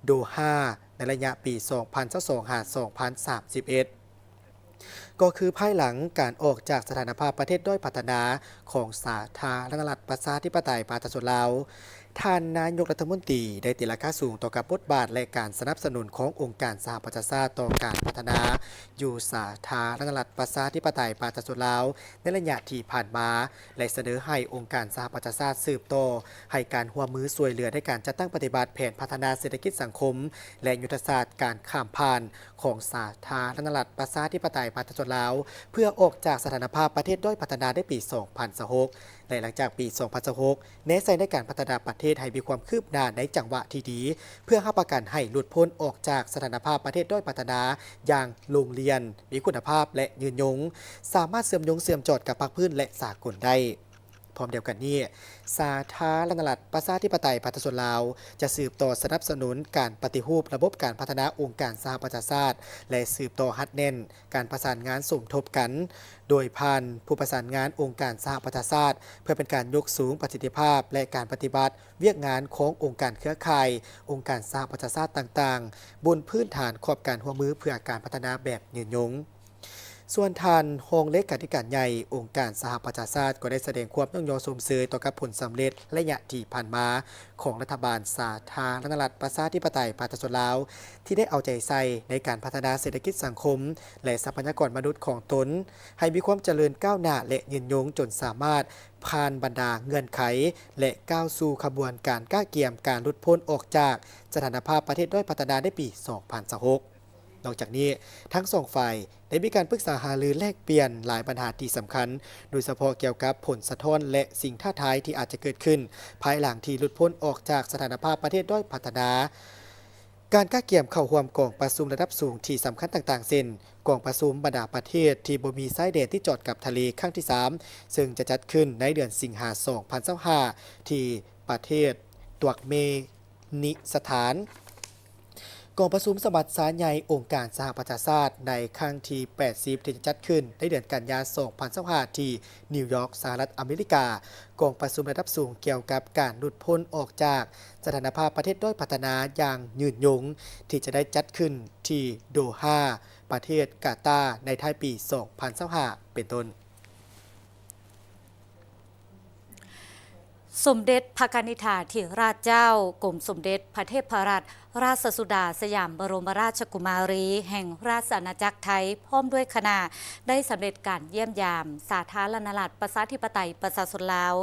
ໂດຮາ ໃນໄລຍະປີສອງພັນຊາວສອງຫາສອງພັນສາມສິບເອັດ ກໍຄືພາຍຫຼັງການອອກຈາກສະຖານະພາບປະເທດດ້ອຍພັດທະນາຂອງສາທາລະນະລັດປະຊາທິປະໄຕປະຊາຊົນລາວ, ທ່ານນາຍົກລັດຖະມົນຕີໄດ້ຕີລາຄາສູງຕໍ່ກັບບົດບາດ ແລະ ການສະໜັບສະໜູນຂອງອົງການສະຫະປະຊາຊາດຕໍ່ການພັດທະນາຢູ່ສາທາລະນະລັດປະຊາທິປະໄຕປະຊາຊົນລາວໃນໄລຍະທີ່ຜ່ານມາ ແລະ ສະເໜີໃຫ້ອົງການສະຫະປະຊາຊາດສືບຕໍ່ໃຫ້ການຮ່ວມມືຊ່ວຍເຫຼືອໃນການຈັດຕັ້ງປະຕິບັດແຜນພັດທະນາເສດຖະກິດສັງຄົມ ແລະ ຍຸດທະສາດການຂ້າມຜ່ານ ຂອງສາທາລະນະລັດປະຊາທິປະໄຕປະຊາຊົນລາວ ເພື່ອອອກຈາກສະຖານະພາບປະເທດດ້ອຍພັດທະນາໃນປີສອງພັນຊາວຫົກ ແລະ ຫຼັງຈາກປີສອງພັນຊາວຫົກ ແນໃສ່ໃນການພັດທະນາປະເທດໃຫ້ມີຄວາມຄືບໜ້າໃນຈັງຫວະທີ່ດີ ເພື່ອຮັບປະກັນໃຫ້ຫຼຸດພົ້ນອອກຈາກສະຖານະພາບປະເທດດ້ອຍພັດທະນາຢ່າງໂລ່ງລ່ຽນ, ມີຄຸນນະພາບ ແລະ ຍືນຍົງ, ສາມາດເຊື່ອມໂຍງເຊື່ອມຈອດກັບພາກພື້ນ ແລະ ສາກົນໄດ້. ພ້ອມດຽວກັນນີ້, ສາທາລະນະລັດປະຊາທິປະໄຕປະຊາຊົນລາວ ຈະສືບຕໍ່ສະໜັບສະໜູນການປະຕິຮູບລະບົບການພັດທະນາອົງການສະຫະປະຊາຊາດ ແລະ ສືບຕໍ່ຮັດແໜ້ນການປະສານງານສົມທົບກັນ ໂດຍຜ່ານຜູ້ປະສານງານອົງການສະຫະປະຊາຊາດ ເພື່ອເປັນການຍົກສູງປະສິດທິພາບ ແລະ ການປະຕິບັດວຽກງານຂອງອົງການເຄືອຂ່າຍ ອົງການສະຫະປະຊາຊາດຕ່າງໆ ບົນພື້ນຖານຂອບການຮ່ວມມືເພື່ອການພັດທະນາແບບຍືນຍົງ. ສ່ວນທ່ານຮອງເລຂາທິການໃຫຍ່ອົງການສະຫະປະຊາຊາດ ກໍໄດ້ສະແດງຄວາມຍ້ອງຍໍຊົມເຊີຍຕໍ່ກັບຜົນສຳເລັດໄລຍະທີ່ຜ່ານມາຂອງລັດຖະບານສາທາລະນະລັດປະຊາທິປະໄຕປະຊາຊົນລາວ ທີ່ໄດ້ເອົາໃຈໃສ່ໃນການພັດທະນາເສດຖະກິດສັງຄົມ ແລະ ຊັບພະຍາກອນມະນຸດຂອງຕົນ ໃຫ້ມີຄວາມຈະເລີນກ້າວໜ້າ ແລະ ຍືນຍົງ ຈົນສາມາດຜ່ານບັນດາເງື່ອນໄຂ ແລະ ກ້າວສູ່ຂະບວນການກະກຽມການຫຼຸດພົ້ນອອກຈາກສະຖານະພາບປະເທດດ້ອຍພັດທະນາໃນປີສອງພັນຊາວຫົກ. ນອກຈາກນີ້, ທັງສອງຝ່າຍໄດ້ມີການປຶກສາຫາລືແລກປ່ຽນຫຼາຍບັນຫາທີ່ສຳຄັນ, ໂດຍສະເພາະກ່ຽວກັບຜົນສະທ້ອນ ແລະ ສິ່ງທ້າທາຍທີ່ອາດຈະເກີດຂຶ້ນພາຍຫຼັງທີ່ຫຼຸດພົ້ນອອກຈາກສະຖານະພາບປະເທດດ້ອຍພັດທະນາ, ການກະກຽມເຂົ້າຮ່ວມກອງປະຊຸມລະດັບສູງທີ່ສຳຄັນຕ່າງໆ ເຊັ່ນ ກອງປະຊຸມບັນດາປະເທດທີ່ບໍ່ມີຊາຍແດນຕິດຈອດກັບທະເລຄັ້ງທີສາມ ເຊິ່ງຈະຈັດຂຶ້ນໃນເດືອນສິງຫາ ສອງພັນຊາວຫ້າ ທີ່ປະເທດຕຸກເມ ນິສະຖານ, ກອງປະຊຸມສະມັດຊາໃຫຍ່ອົງການສະຫະປະຊາຊາດໃນຄັ້ງທີແປດສິບ ທີ່ຈະຈັດຂຶ້ນໃນເດືອນກັນຍາ ສອງພັນຊາວຫ້າ ທີ່ນິວຢອກ ສະຫະລັດອາເມລິກາ, ກອງປະຊຸມລະດັບສູງກ່ຽວກັບການຫຼຸດພົ້ນອອກຈາກສະຖານະພາບປະເທດດ້ອຍພັດທະນາຢ່າງຍືນຍົງ ທີ່ຈະໄດ້ຈັດຂຶ້ນທີ່ໂດຮາ, ປະເທດກາຕາ ໃນທ້າຍປີ ສອງພັນຊາວຫ້າ ເປັນຕົ້ນ. ສົມເດັດພະກະນິດຖາທິລາດເຈົ້າ ກົມສົມເດັດພະເທບພະລັດ ຣາຊສຸດາສະຫຍາມບະລົມະລາຊະກຸມາຣີ ແຫ່ງລາຊະອານາຈັກໄທ ພ້ອມດ້ວຍຄະນະ ໄດ້ສຳເລັດການຢ້ຽມຢາມສາທາລະນະລັດປະຊາທິປະໄຕປະຊາຊົນລາວ.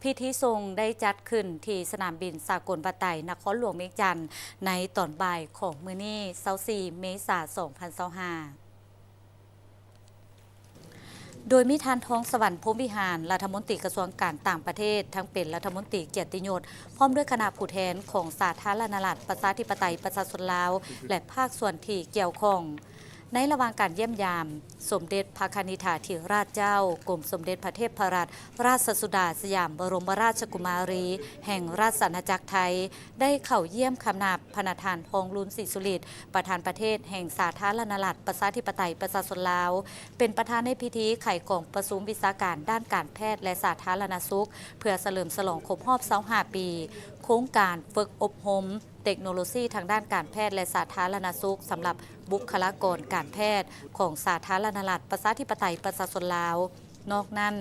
ພິທີສົ່ງໄດ້ຈັດຂຶ້ນທີ່ສະໜາມບິນສາກົນວັດໄຕ ນະຄອນຫຼວງວຽງຈັນ ໃນຕອນບ່າຍຂອງມື້ນີ້ ຊາວສີ່ ເມສາ ສອງພັນຊາວຫ້າ. ໂດຍມີທ່ານ ທອງສະຫວັນ ພົມວິຫານ ລັດຖະມົນຕີກະຊວງການຕ່າງປະເທດ ທັງເປັນລັດຖະມົນຕີກຽດຕິຍົດ ພ້ອມດ້ວຍຄະນະຜູ້ແທນຂອງສາທາລະນະລັດປະຊາທິປະໄຕປະຊາຊົນລາວ ແລະ ພາກສ່ວນທີ່ກ່ຽວຂ້ອງ. ໃນລະຫວ່າງການຢ້ຽມຢາມ, ສົມເດັດພະຄະນິດຖາທິລາດເຈົ້າ ກົມສົມເດັດພະເທບພະລັດ ຣາຊສຸດາສະຫຍາມບະລົມະລາຊະກຸມາຣີ ແຫ່ງລາຊະອານາຈັກໄທ ໄດ້ເຂົ້າຢ້ຽມຄຳນັບພະນະທ່ານ ທອງລຸນ ສີສຸລິດ ປະທານປະເທດແຫ່ງສາທາລະນະລັດປະຊາທິປະໄຕປະຊາຊົນລາວ ເປັນປະທານໃນພິທີໄຂກອງປະຊຸມວິຊາການດ້ານການແພດ ແລະ ສາທາລະນະສຸກ ເພື່ອສະເຫຼີມສະຫຼອງຄົບຮອບຊາວຫ້າປີ ໂຄງການຝຶກອົບຮົມເຕັກໂນໂລຊີທາງດ້ານການແພດ ແລະ ສາທາລະນະສຸກ ສຳລັບບຸກຄະລາກອນການແພດຂອງສາທາລະນະລັດປະຊາທິປະໄຕປະຊາຊົນລາວ. ນອກນັ້ນ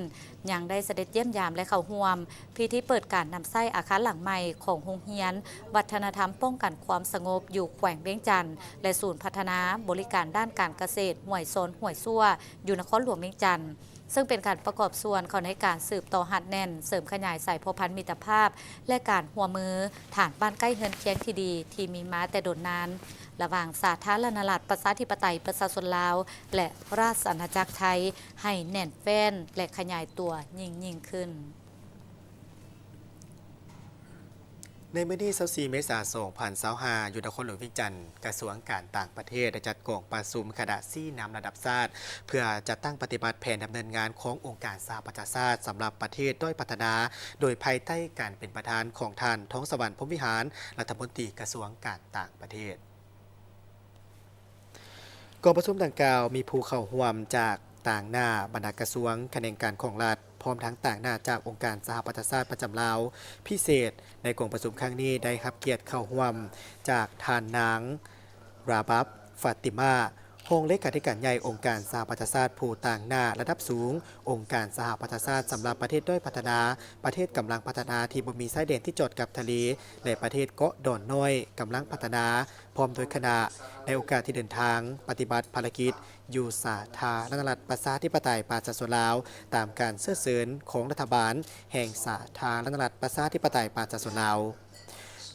ຍັງໄດ້ສະເດັດຢ້ຽມຢາມ ແລະ ເຂົ້າຮ່ວມພິທີເປີດການນຳໃຊ້ອາຄານຫຼັງໃໝ່ຂອງໂຮງຮຽນວັດທະນະທຳປ້ອງກັນຄວາມສະຫງົບຢູ່ແຂວງວຽງຈັນ ແລະ ສູນພັດທະນາບໍລິການດ້ານການກະເສດຫ້ວຍຊອນຫ້ວຍຊົ່ວ ຢູ່ນະຄອນຫຼວງວຽງຈັນ, ເຊິ່ງເປັນການປະກອບສ່ວນເຂົ້າໃນການສືບຕໍ່ຮັດແໜ້ນ, ເສີມຂະຫຍາຍສາຍພົວພັນມິດຕະພາບ ແລະ ການຮ່ວມມືຖານບ້ານໃກ້ເຮືອນຄຽງທີ່ດີທີ່ມີມາແຕ່ດົນນານ ລະຫວ່າງສາທາລະນະລັດປະຊາທິປະໄຕປະຊາຊົນລາວ ແລະ ລາຊະອານາຈັກໄທ ໃຫ້ແໜ້ນແຟ້ນ ແລະ ຂະຫຍາຍຕົວຍິ່ງໆຂຶ້ນ. ໃນມື້ວັນທີຊາວສີ່ ເມສາ ສອງພັນຊາວຫ້າ ຢູ່ນະຄອນຫຼວງວຽງຈັນ, ກະຊວງການຕ່າງປະເທດໄດ້ຈັດກອງປະຊຸມຄະນະຊີ້ນຳລະດັບຊາດ ເພື່ອຈັດຕັ້ງປະຕິບັດແຜນດຳເນີນງານຂອງອົງການສະຫະປະຊາຊາດສຳລັບປະເທດດ້ອຍພັດທະນາ, ໂດຍພາຍໃຕ້ການເປັນປະທານຂອງທ່ານ ທອງສະຫວັນ ພົມວິຫານ ລັດຖະມົນຕີກະຊວງການຕ່າງປະເທດ. ກອງປະຊຸມດັ່ງກ່າວມີຜູ້ເຂົ້າຮ່ວມຈາກຕາງໜ້າບັນດາກະຊວງ, ຂະແໜງການຂອງລັດ, ພ້ອມທັງຕາງໜ້າຈາກອົງການສະຫະປະຊາຊາດປະຈຳລາວ. ພິເສດໃນກອງປະຊຸມຄັ້ງນີ້ໄດ້ຮັບກຽດເຂົ້າຮ່ວມຈາກທ່ານນາງ ຣາບັບ ຟາຕິມາ ຮອງເລຂາທິການໃຫຍ່ອົງການສະຫະປະຊາຊາດ ຜູ້ຕາງໜ້າລະດັບສູງອົງການສະຫະປະຊາຊາດສຳລັບປະເທດດ້ອຍພັດທະນາ, ປະເທດກຳລັງພັດທະນາທີ່ບໍ່ມີຊາຍແດນທີ່ຈອດກັບທະເລ ແລະ ປະເທດເກາະດອນນ້ອຍກຳລັງພັດທະນາ ພ້ອມດ້ວຍຄະນະ ໃນໂອກາດທີ່ເດີນທາງປະຕິບັດພາລະກິດຢູ່ສາທາລະນະລັດປະຊາທິປະໄຕປະຊາຊົນລາວ ຕາມການເຊື້ອເຊີນຂອງລັດຖະບານແຫ່ງສາທາລະນະລັດປະຊາທິປະໄຕປະຊາຊົນລາວ.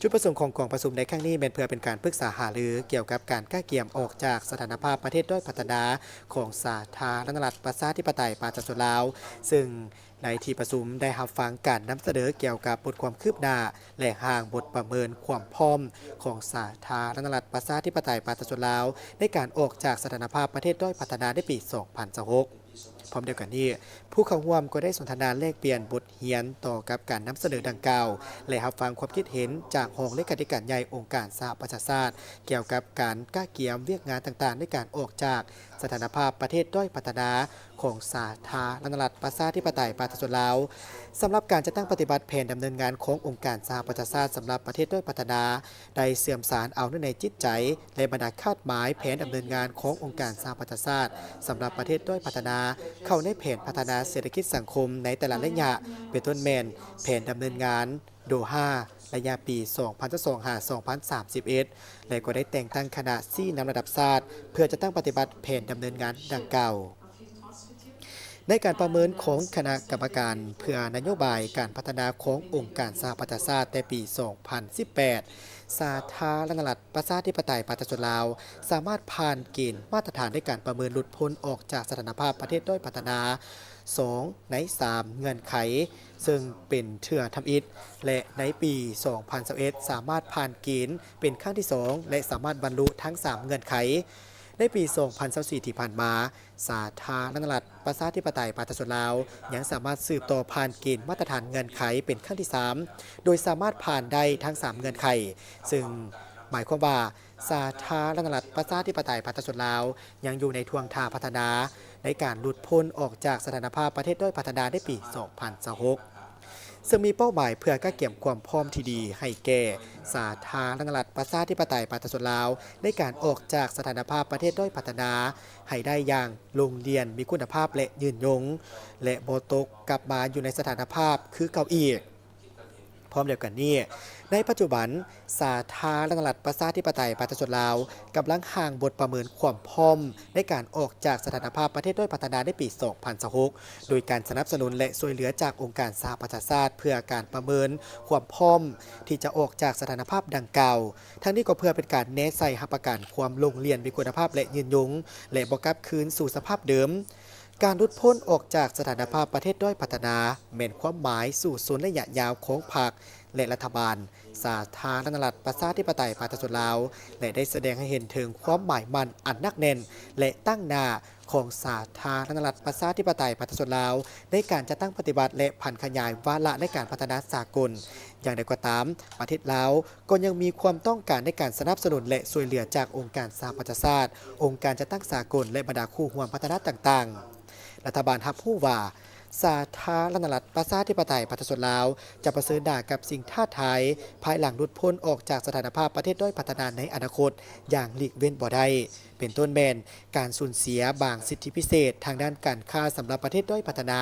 ຈຸດປະສົງຂອງກອງປະຊຸມໃນຄັ້ງນີ້ແມ່ນເພື່ອເປັນການປຶກສາຫາລືກ່ຽວກັບການກະກຽມອອກຈາກສະຖານະພາບປະເທດດ້ອຍພັດທະນາຂອງສາທາລະນະລັດປະຊາທິປະໄຕປະຊາຊົນລາວ, ເຊິ່ງ ໃນທີ່ປະຊຸມໄດ້ຮັບຟັງການນຳສະເໜີກ່ຽວກັບບົດຄວາມຄືບໜ້າ ແລະ ຮ່າງບົດປະເມີນຄວາມພ້ອມຂອງສາທາລະນະລັດປະຊາທິປະໄຕປະຊາຊົນລາວ ໃນການອອກຈາກສະຖານະພາບປະເທດດ້ອຍພັດທະນາໃນປີສອງພັນຊາວຫົກ. ພ້ອມດຽວກັນນີ້, ຜູ້ເຂົ້າຮ່ວມກໍໄດ້ສົນທະນາແລກປ່ຽນບົດຮຽນຕໍ່ກັບການນຳສະເໜີດັ່ງກ່າວ ແລະ ຮັບຟັງຄວາມຄິດເຫັນຈາກຮອງເລຂາທິການໃຫຍ່ອົງການສະຫະປະຊາຊາດ ກ່ຽວກັບການກະກຽມວຽກງານຕ່າງໆ ໃນການອອກຈາກ ສະຖານະພາບປະເທດດ້ອຍພັດທະນາຂອງສາທາລະນະລັດປະຊາທິປະໄຕປະຊາຊົນລາວ. ສຳລັບການຈັດຕັ້ງປະຕິບັດແຜນດຳເນີນງານຂອງອົງການສະຫະປະຊາຊາດສຳລັບປະເທດດ້ອຍພັດທະນາ ໄດ້ເຊື່ອມສານເອົາເນື້ອໃນຈິດໃຈ ແລະ ບັນດາຄາດໝາຍແຜນດຳເນີນງານຂອງອົງການສະຫະປະຊາຊາດສຳລັບປະເທດດ້ອຍພັດທະນາ ເຂົ້າໃນແຜນພັດທະນາເສດຖະກິດສັງຄົມໃນແຕ່ລະໄລຍະ, ເປັນຕົ້ນແມ່ນແຜນດຳເນີນງານ ໂດຮາ ໄລຍະປີສອງພັນຊາວສອງ ຫາ ສອງພັນສາມສິບເອັດ ແລະ ກໍໄດ້ແຕ່ງຕັ້ງຄະນະຊີ້ນຳລະດັບຊາດ ເພື່ອຈັດຕັ້ງປະຕິບັດແຜນດຳເນີນງານດັ່ງກ່າວ. ໃນການປະເມີນຂອງຄະນະກຳມະການເພື່ອນະໂຍບາຍການພັດທະນາຂອງອົງການສະຫະປະຊາຊາດແຕ່ປີສອງພັນສິບແປດ, ສາທາລະນະລັດປະຊາທິປະໄຕປະຊາຊົນລາວ ສາມາດຜ່ານເກນມາດຕະຖານໃນການປະເມີນຫຼຸດພົ້ນອອກຈາກສະຖານະພາບປະເທດດ້ອຍພັດທະນາ ສອງໃນສາມເງື່ອນໄຂ, ເຊິ່ງເປັນເທື່ອທຳອິດ ແລະ ໃນປີສອງພັນຊາວເອັດ ສາມາດຜ່ານເກນເປັນຄັ້ງທີສອງ ແລະ ສາມາດບັນລຸທັງສາມເງື່ອນໄຂ. ໃນປີສອງພັນຊາວສີ່ທີ່ຜ່ານມາ, ສາທາລະນະລັດປະຊາທິປະໄຕປະຊາຊົນລາວ ຍັງສາມາດສືບຕໍ່ຜ່ານເກນມາດຕະຖານເງື່ອນໄຂເປັນຄັ້ງທີສາມ ໂດຍສາມາດຜ່ານໄດ້ທັງສາມເງື່ອນໄຂ, ເຊິ່ງໝາຍຄວາມວ່າ ສາທາລະນະລັດປະຊາທິປະໄຕປະຊາຊົນລາວ ຍັງຢູ່ໃນທ່ວງທ່າພັດທະນາ ໃນການຫຼຸດພົ້ນອອກຈາກສະຖານະພາບປະເທດດ້ອຍພັດທະນາໃນປີສອງພັນຊາວຫົກ ເຊິ່ງມີເປົ້າໝາຍເພື່ອກະກຽມຄວາມພ້ອມທີ່ດີໃຫ້ແກ່ສາທາລະນະລັດປະຊາທິປະໄຕປະຊາຊົນລາວ ໃນການອອກຈາກສະຖານະພາບປະເທດດ້ອຍພັດທະນາໃຫ້ໄດ້ຢ່າງໂລງລຽນ, ມີຄຸນນະພາບ ແລະ ຍືນຍົງ ແລະ ບໍ່ຕົກກັບມາຢູ່ໃນສະຖານະພາບຄືເກົ່າອີກ. ພ້ອມດຽວກັນນີ້, ໃນປັດຈຸບັນ, ສາທາລະນະລັດປະຊາທິປະໄຕປະຊາຊົນລາວ ກຳລັງຮ່າງບົດປະເມີນຄວາມພ້ອມໃນການອອກຈາກສະຖານະພາບປະເທດດ້ອຍພັດທະນາໃນປີສອງພັນຊາວຫົກ ໂດຍການສະໜັບສະໜູນ ແລະ ຊ່ວຍເຫຼືອຈາກອົງການສະຫະປະຊາຊາດ ເພື່ອການປະເມີນຄວາມພ້ອມທີ່ຈະອອກຈາກສະຖານະພາບດັ່ງກ່າວ. ທັງນີ້ກໍເພື່ອເປັນການແນໃສ່ຮັບປະກັນຄວາມໂລງລຽນ, ມີຄຸນນະພາບ ແລະ ຍືນຍົງ ແລະ ບໍ່ກັບຄືນສູ່ສະພາບເດີມ. ການຫຼຸດພົ້ນອອກຈາກສະຖານະພາບປະເທດດ້ອຍພັດທະນາ ແມ່ນຄວາມໝາຍສູ້ຊົນໄລຍະຍາວຂອງພັກ ແລະ ລັດຖະບານສາທາລະນະລັດປະຊາທິປະໄຕປະຊາຊົນລາວ ແລະ ໄດ້ສະແດງໃຫ້ເຫັນເຖິງຄວາມໝາຍໝັ້ນອັນໜັກແໜ້ນ ແລະ ຕັ້ງໜ້າຂອງສາທາລະນະລັດປະຊາທິປະໄຕປະຊາຊົນລາວ ໃນການຈັດຕັ້ງປະຕິບັດ ແລະ ຜັນຂະຫຍາຍວາລະໃນການພັດທະນາສາກົນ. ຢ່າງໃດກໍຕາມ, ປະເທດລາວ ກໍຍັງມີຄວາມຕ້ອງການໃນການສະໜັບສະໜູນ ແລະ ຊ່ວຍເຫຼືອຈາກອົງການສະຫະປະຊາຊາດ, ອົງການຈັດຕັ້ງສາກົນ ແລະ ບັນດາຄູ່ຮ່ວມພັດທະນາຕ່າງໆ. ລັດຖະບານຮັບຮູ້ວ່າ ສາທາລະນະລັດປະຊາທິປະໄຕປະຊາຊົນລາວ ຈະປະເຊີນໜ້າກັບສິ່ງທ້າທາຍ ພາຍຫຼັງຫຼຸດພົ້ນອອກຈາກສະຖານະພາບປະເທດດ້ອຍພັດທະນາໃນອະນາຄົດຢ່າງຫຼີກເວັ້ນບໍ່ໄດ້, ເປັນຕົ້ນແມ່ນ ການສູນເສຍບາງສິດທິພິເສດທາງດ້ານການຄ້າສຳລັບປະເທດດ້ອຍພັດທະນາ,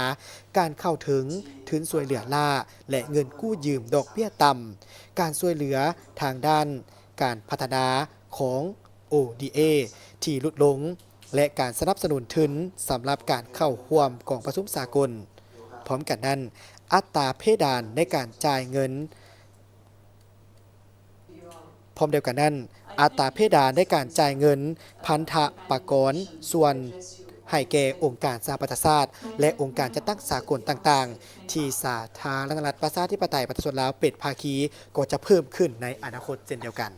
ການເຂົ້າເຖິງທຶນຊ່ວຍເຫຼືອລ້າ ແລະ ເງິນກູ້ຢືມດອກເບ້ຍຕ່ຳ, ການຊ່ວຍເຫຼືອທາງດ້ານການພັດທະນາຂອງ ໂອ ດີ ເອ ທີ່ຫຼຸດລົງ ແລະ ການສະໜັບສະໜູນທຶນສຳລັບການເຂົ້າຮ່ວມກອງປະຊຸມສາກົນ. ພ້ອມກັນນັ້ນ, ອັດຕາເພດານໃນການຈ່າຍເງິນ ພ້ອມດຽວກັນນັ້ນ, ອັດຕາເພດານໃນການຈ່າຍເງິນພັນທະປະກອນສ່ວນ ໃຫ້ແກ່ອົງການສະຫະປະຊາຊາດ ແລະ ອົງການຈັດຕັ້ງສາກົນຕ່າງໆ ທີ່ສາທາລະນະລັດ ປະຊາທິປະໄຕ ປະຊາຊົນລາວ ເປັນພາຄີ ກໍຈະເພີ່ມຂຶ້ນໃນອະນາຄົດເຊັ່ນດຽວກັນ.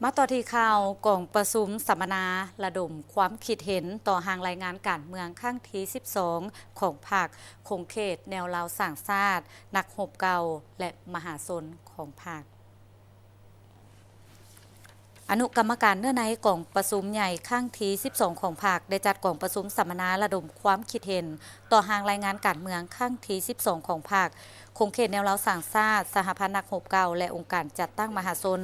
ມາຕໍ່ທີ່ຂ່າວກອງປະຊຸມສຳມະນາລະດົມຄວາມຄິດເຫັນຕໍ່ຮ່າງລາຍງານການເມືອງຄັ້ງທີສິບສອງ ຂອງພັກ ຂົງເຂດແນວລາວສ້າງຊາດ, ນັກຮົບເກົ່າ ແລະ ມະຫາຊົນຂອງພັກ. ອະນຸກຳມະການເນື້ອໃນກອງປະຊຸມໃຫຍ່ຄັ້ງທີສິບສອງຂອງພັກ ໄດ້ຈັດກອງປະຊຸມສຳມະນາລະດົມຄວາມຄິດເຫັນຕໍ່ຮ່າງລາຍງານການເມືອງຄັ້ງທີສິບສອງຂອງພັກ ຂົງເຂດແນວລາວສ້າງຊາດ, ສະຫະພັນນັກຮົບເກົ່າ ແລະ ອົງການຈັດຕັ້ງມະຫາຊົນ,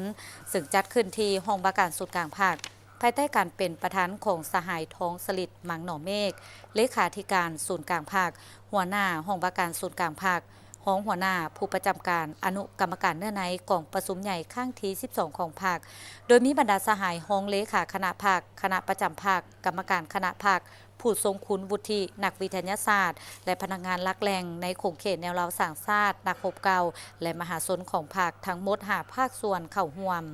ເຊິ່ງຈັດຂຶ້ນທີ່ຫ້ອງວ່າການສູນກາງພັກ, ພາຍໃຕ້ການເປັນປະທານຂອງສະຫາຍ ທອງສະລິດ ມັງໜໍເມກ ເລຂາທິການສູນກາງພັກ, ຫົວໜ້າຫ້ອງວ່າການສູນກາງພັກ, ຮອງຫົວໜ້າຜູ້ປະຈຳການອະນຸກຳມະການເນື້ອໃນກອງປະຊຸມໃຫຍ່ຄັ້ງທີສິບສອງຂອງພັກ, ໂດຍມີບັນດາສະຫາຍຮອງເລຂາຄະນະພັກ, ຄະນະປະຈຳພັກ, ກຳມະການຄະນະພັກ, ຜູ້ຊົງຄຸນວຸດທິ, ນັກວິທະຍາສາດ ແລະ ພະນັກງານຫຼັກແຫຼ່ງໃນຂົງເຂດແນວລາວສ້າງຊາດ, ນັກຮົບເກົ່າ ແລະ ມະຫາຊົນຂອງພັກ ທັງໝົດຫ້າພາກສ່ວນເຂົ້າຮ່ວມ.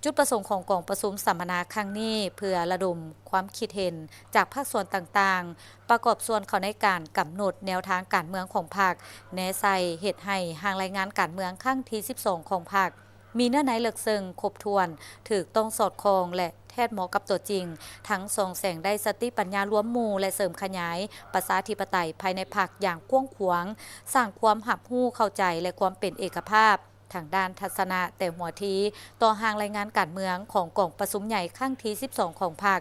ຈຸດປະສົງຂອງກອງປະຊຸມສຳມະນາຄັ້ງນີ້ ເພື່ອລະດົມຄວາມຄິດເຫັນຈາກພາກສ່ວນຕ່າງໆ ປະກອບສ່ວນເຂົ້າໃນການກຳນົດແນວທາງການເມືອງຂອງພັກ, ແນໃສ່ເຮັດໃຫ້ຮ່າງລາຍງານການເມືອງຄັ້ງທີສິບສອງຂອງພັກ ມີເນື້ອໃນເລິກເຊິ່ງ, ຄົບຖ້ວນ, ຖືກຕ້ອງສອດຄ່ອງ ແລະ ແທດເໝາະກັບຕົວຈິງ, ທັງສ່ອງແສງໄດ້ສະຕິປັນຍາລວມໝູ່ ແລະ ເສີມຂະຫຍາຍປະຊາທິປະໄຕພາຍໃນພັກຢ່າງກວ້າງຂວາງ, ສ້າງຄວາມຮັບຮູ້ເຂົ້າໃຈ ແລະ ຄວາມເປັນເອກະພາບ ທາງດ້ານທັດສະນະແຕ່ຫົວທີຕໍ່ຮ່າງລາຍງານການເມືອງຂອງກອງປະຊຸມໃຫຍ່ຄັ້ງທີສິບສອງຂອງພັກ.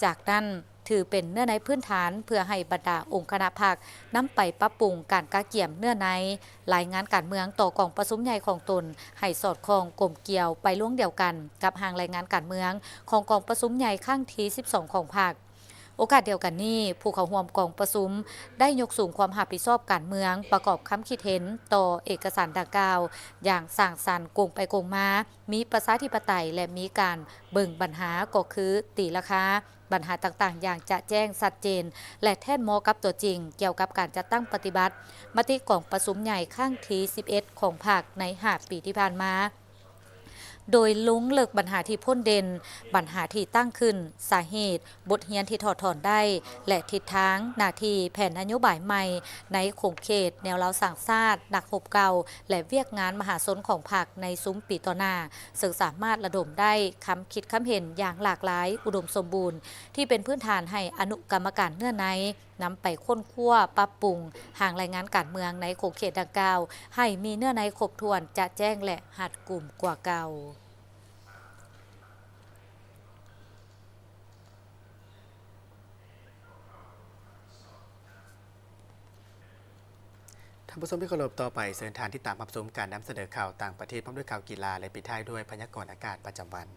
ຈາກນັ້ນ ຖືເປັນເນື້ອໃນພື້ນຖານເພື່ອໃຫ້ບັນດາອົງຄະນະພັກນຳໄປປັບປຸງການກະກຽມເນື້ອໃນລາຍງານການເມືອງຕໍ່ກອງປະຊຸມໃຫຍ່ຂອງຕົນ ໃຫ້ສອດຄ່ອງກົມກຽວໄປລວງດຽວກັນກັບຮ່າງລາຍງານການເມືອງຂອງກອງປະຊຸມໃຫຍ່ຄັ້ງທີສິບສອງຂອງພັກ. ໂອກາດດຽວກັນນີ້, ຜູ້ເຂົ້າຮ່ວມກອງປະຊຸມໄດ້ຍົກສູງຄວາມຮັບຜິດຊອບການເມືອງ, ປະກອບຄຳຄິດເຫັນຕໍ່ເອກະສານດັ່ງກ່າວຢ່າງສ້າງສັນ, ກົງໄປກົງມາ, ມີປະຊາທິປະໄຕ ແລະ ມີການເບິ່ງບັນຫາ ກໍຄືຕີລາຄາບັນຫາຕ່າງໆຢ່າງຈະແຈ້ງ, ຊັດເຈນ ແລະ ແທດເໝາະກັບຕົວຈິງ ກ່ຽວກັບການຈັດຕັ້ງປະຕິບັດມະຕິກອງປະຊຸມໃຫຍ່ຄັ້ງທີສິບເອັດຂອງພັກໃນຫ້າປີທີ່ຜ່ານມາ. ໂດຍລົງເລິກບັນຫາທີ່ພົ້ນເດັ່ນ, ບັນຫາທີ່ຕັ້ງຂຶ້ນ, ສາເຫດ, ບົດຮຽນທີ່ຖອດຖອນໄດ້ ແລະ ທິດທາງ, ໜ້າທີ່, ແຜນນະໂຍບາຍໃໝ່ໃນຂົງເຂດແນວລາວສ້າງຊາດ, ນັກຮົບເກົ່າ ແລະ ວຽກງານມະຫາຊົນຂອງພັກໃນຊຸມປີຕໍ່ໜ້າ, ເຊິ່ງສາມາດລະດົມໄດ້ຄຳຄິດຄຳເຫັນຢ່າງຫຼາກຫຼາຍ, ອຸດົມສົມບູນ, ທີ່ເປັນພື້ນຖານໃຫ້ອະນຸກຳມະການເນື້ອໃນ ນຳໄປຄົ້ນຄວ້າປັບປຸງຮ່າງລາຍງານການເມືອງໃນຂົງເຂດດັ່ງກ່າວ ໃຫ້ມີເນື້ອໃນຄົບຖ້ວນ, ຈະແຈ້ງ ແລະ ຮັດກຸມກວ່າເກົ່າ. ທ່ານຜູ້ຊົມທີ່ເຄົາລົບ, ຕໍ່ໄປເຊີນທ່ານຕິດຕາມຮັບຊົມການນຳສະເໜີຂ່າວຕ່າງປະເທດ ພ້ອມດ້ວຍຂ່າວກິລາ ແລະ ປິດທ້າຍດ້ວຍພະຍາກອນອາກາດປະຈຳວັນ.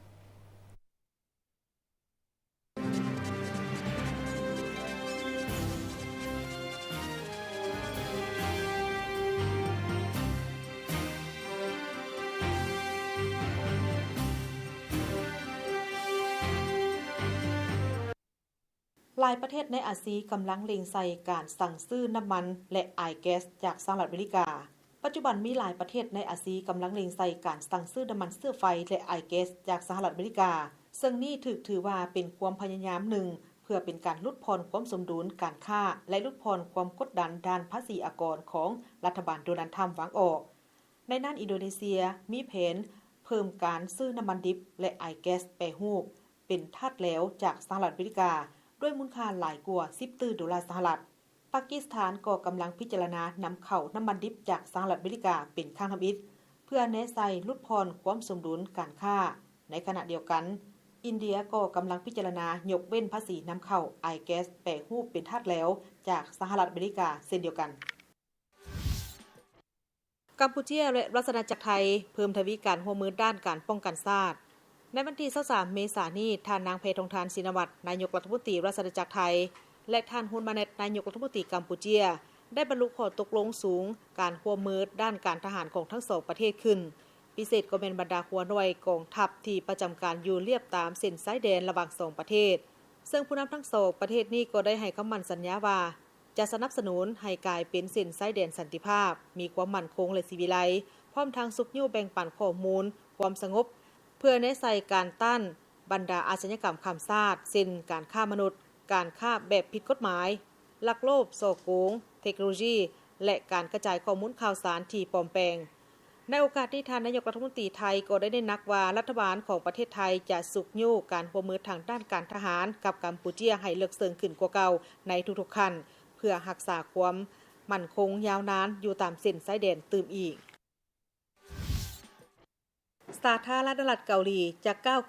ຫຼາຍປະເທດໃນອາຊີກຳລັງເລັ່ງໃສ່ການສັ່ງຊື້ນ້ຳມັນ ແລະ ອາຍແກັສຈາກສະຫະລັດອາເມລິກາ. ປັດຈຸບັນມີຫຼາຍປະເທດໃນອາຊີກຳລັງເລັ່ງໃສ່ການສັ່ງຊື້ນ້ຳມັນເຊື້ອໄຟ ແລະ ອາຍແກັສຈາກສະຫະລັດອາເມລິກາ, ເຊິ່ງນີ້ຖືກຖືວ່າເປັນຄວາມພະຍາຍາມໜຶ່ງ ເພື່ອເປັນການຫຼຸດຜ່ອນຄວາມສົມດຸນການຄ້າ ແລະ ຫຼຸດຜ່ອນຄວາມກົດດັນດ້ານພາສີອາກອນຂອງລັດຖະບານໂດນັລ ທຣຳ ວາງອອກ. ໃນນັ້ນ ອິນໂດເນເຊຍມີແຜນເພີ່ມການຊື້ນ້ຳມັນດິບ ແລະ ອາຍແກັສແປຮູບເປັນທາດແຫຼວຈາກສະຫະລັດອາເມລິກາ ດ້ວຍມູນຄ່າຫຼາຍກວ່າສິບຕື້ໂດລາສະຫະລັດ. ປາກີສຖານກໍກຳລັງພິຈາລະນານຳເຂົ້ານ້ຳມັນດິບຈາກສະຫະລັດອາເມລິກາເປັນຄັ້ງທຳອິດ ເພື່ອແນໃສ່ຫຼຸດຜ່ອນຄວາມສົມດຸນການຄ້າ. ໃນຂະນະດຽວກັນ, ອິນເດຍກໍກຳລັງພິຈາລະນາຍົກເວັ້ນພາສີນຳເຂົ້າອາຍແກັສແປຮູບເປັນທາດແຫຼວຈາກສະຫະລັດອາເມລິກາເຊັ່ນດຽວກັນ. ກຳປູເຈຍ ແລະ ລາຊະອານາຈັກໄທ ເພີ່ມທະວີການຮ່ວມມືດ້ານການປ້ອງກັນຊາດ. ໃນວັນທີຊາວສາມ ເມສານີ້, ທ່ານນາງ ແພທອງທານ ຊິນນະວັດ ນາຍົກລັດຖະມົນຕີລາຊະອານາຈັກໄທ ແລະ ທ່ານ ຮຸນ ມາແນັດ ນາຍົກລັດຖະມົນຕີກຳປູເຈຍ ໄດ້ບັນລຸຂໍ້ຕົກລົງສູງການຮ່ວມມືດ້ານການທະຫານຂອງທັງສອງປະເທດຂຶ້ນ, ພິເສດກໍແມ່ນບັນດາຫົວໜ່ວຍກອງທັບທີ່ປະຈຳການຢູ່ລຽບຕາມເສັ້ນຊາຍແດນລະຫວ່າງສອງປະເທດ. ເຊິ່ງຜູ້ນຳທັງສອງປະເທດນີ້ກໍໄດ້ໃຫ້ຄຳໝັ້ນສັນຍາວ່າ ຈະສະໜັບສະໜູນໃຫ້ກາຍເປັນເສັ້ນຊາຍແດນສັນຕິພາບ, ມີຄວາມໝັ້ນຄົງ ແລະ ສີວິໄລ, ພ້ອມທັງຊຸກຍູ້ແບ່ງປັນຂໍ້ມູນຄວາມສະຫງົບ ເພື່ອແນໃສ່ການຕ້ານບັນດາອາຊຍາກຳຂ້າມຊາດ ເຊັ່ນ ການຄ້າມະນຸດ, ການຄ້າແບບຜິດກົດໝາຍ, ລັກໂລບສໍ້ໂກງເທັກໂນໂລຢີ ແລະ ການກະຈາຍຂໍ້ມູນຂ່າວສານທີ່ປອມແປງ. ໃນໂອກາດນີ້, ທ່ານນາຍົກລັດຖະມົນຕີໄທກໍໄດ້ເນັ້ນໜັກວ່າ ລັດຖະບານຂອງປະເທດໄທຈະຊຸກຍູ້ການຮ່ວມມືທາງດ້ານການທະຫານກັບກຳປູເຈຍໃຫ້ເລິກເຊິ່ງຂຶ້ນກວ່າເກົ່າໃນທຸກໆຂັ້ນ ເພື່ອຮັກສາຄວາມໝັ້ນຄົງຍາວນານຢູ່ຕາມເສັ້ນຊາຍແດນຕື່ມອີກ. ສາທາລະນະລັດເກົາຫຼີຈະກ້າວ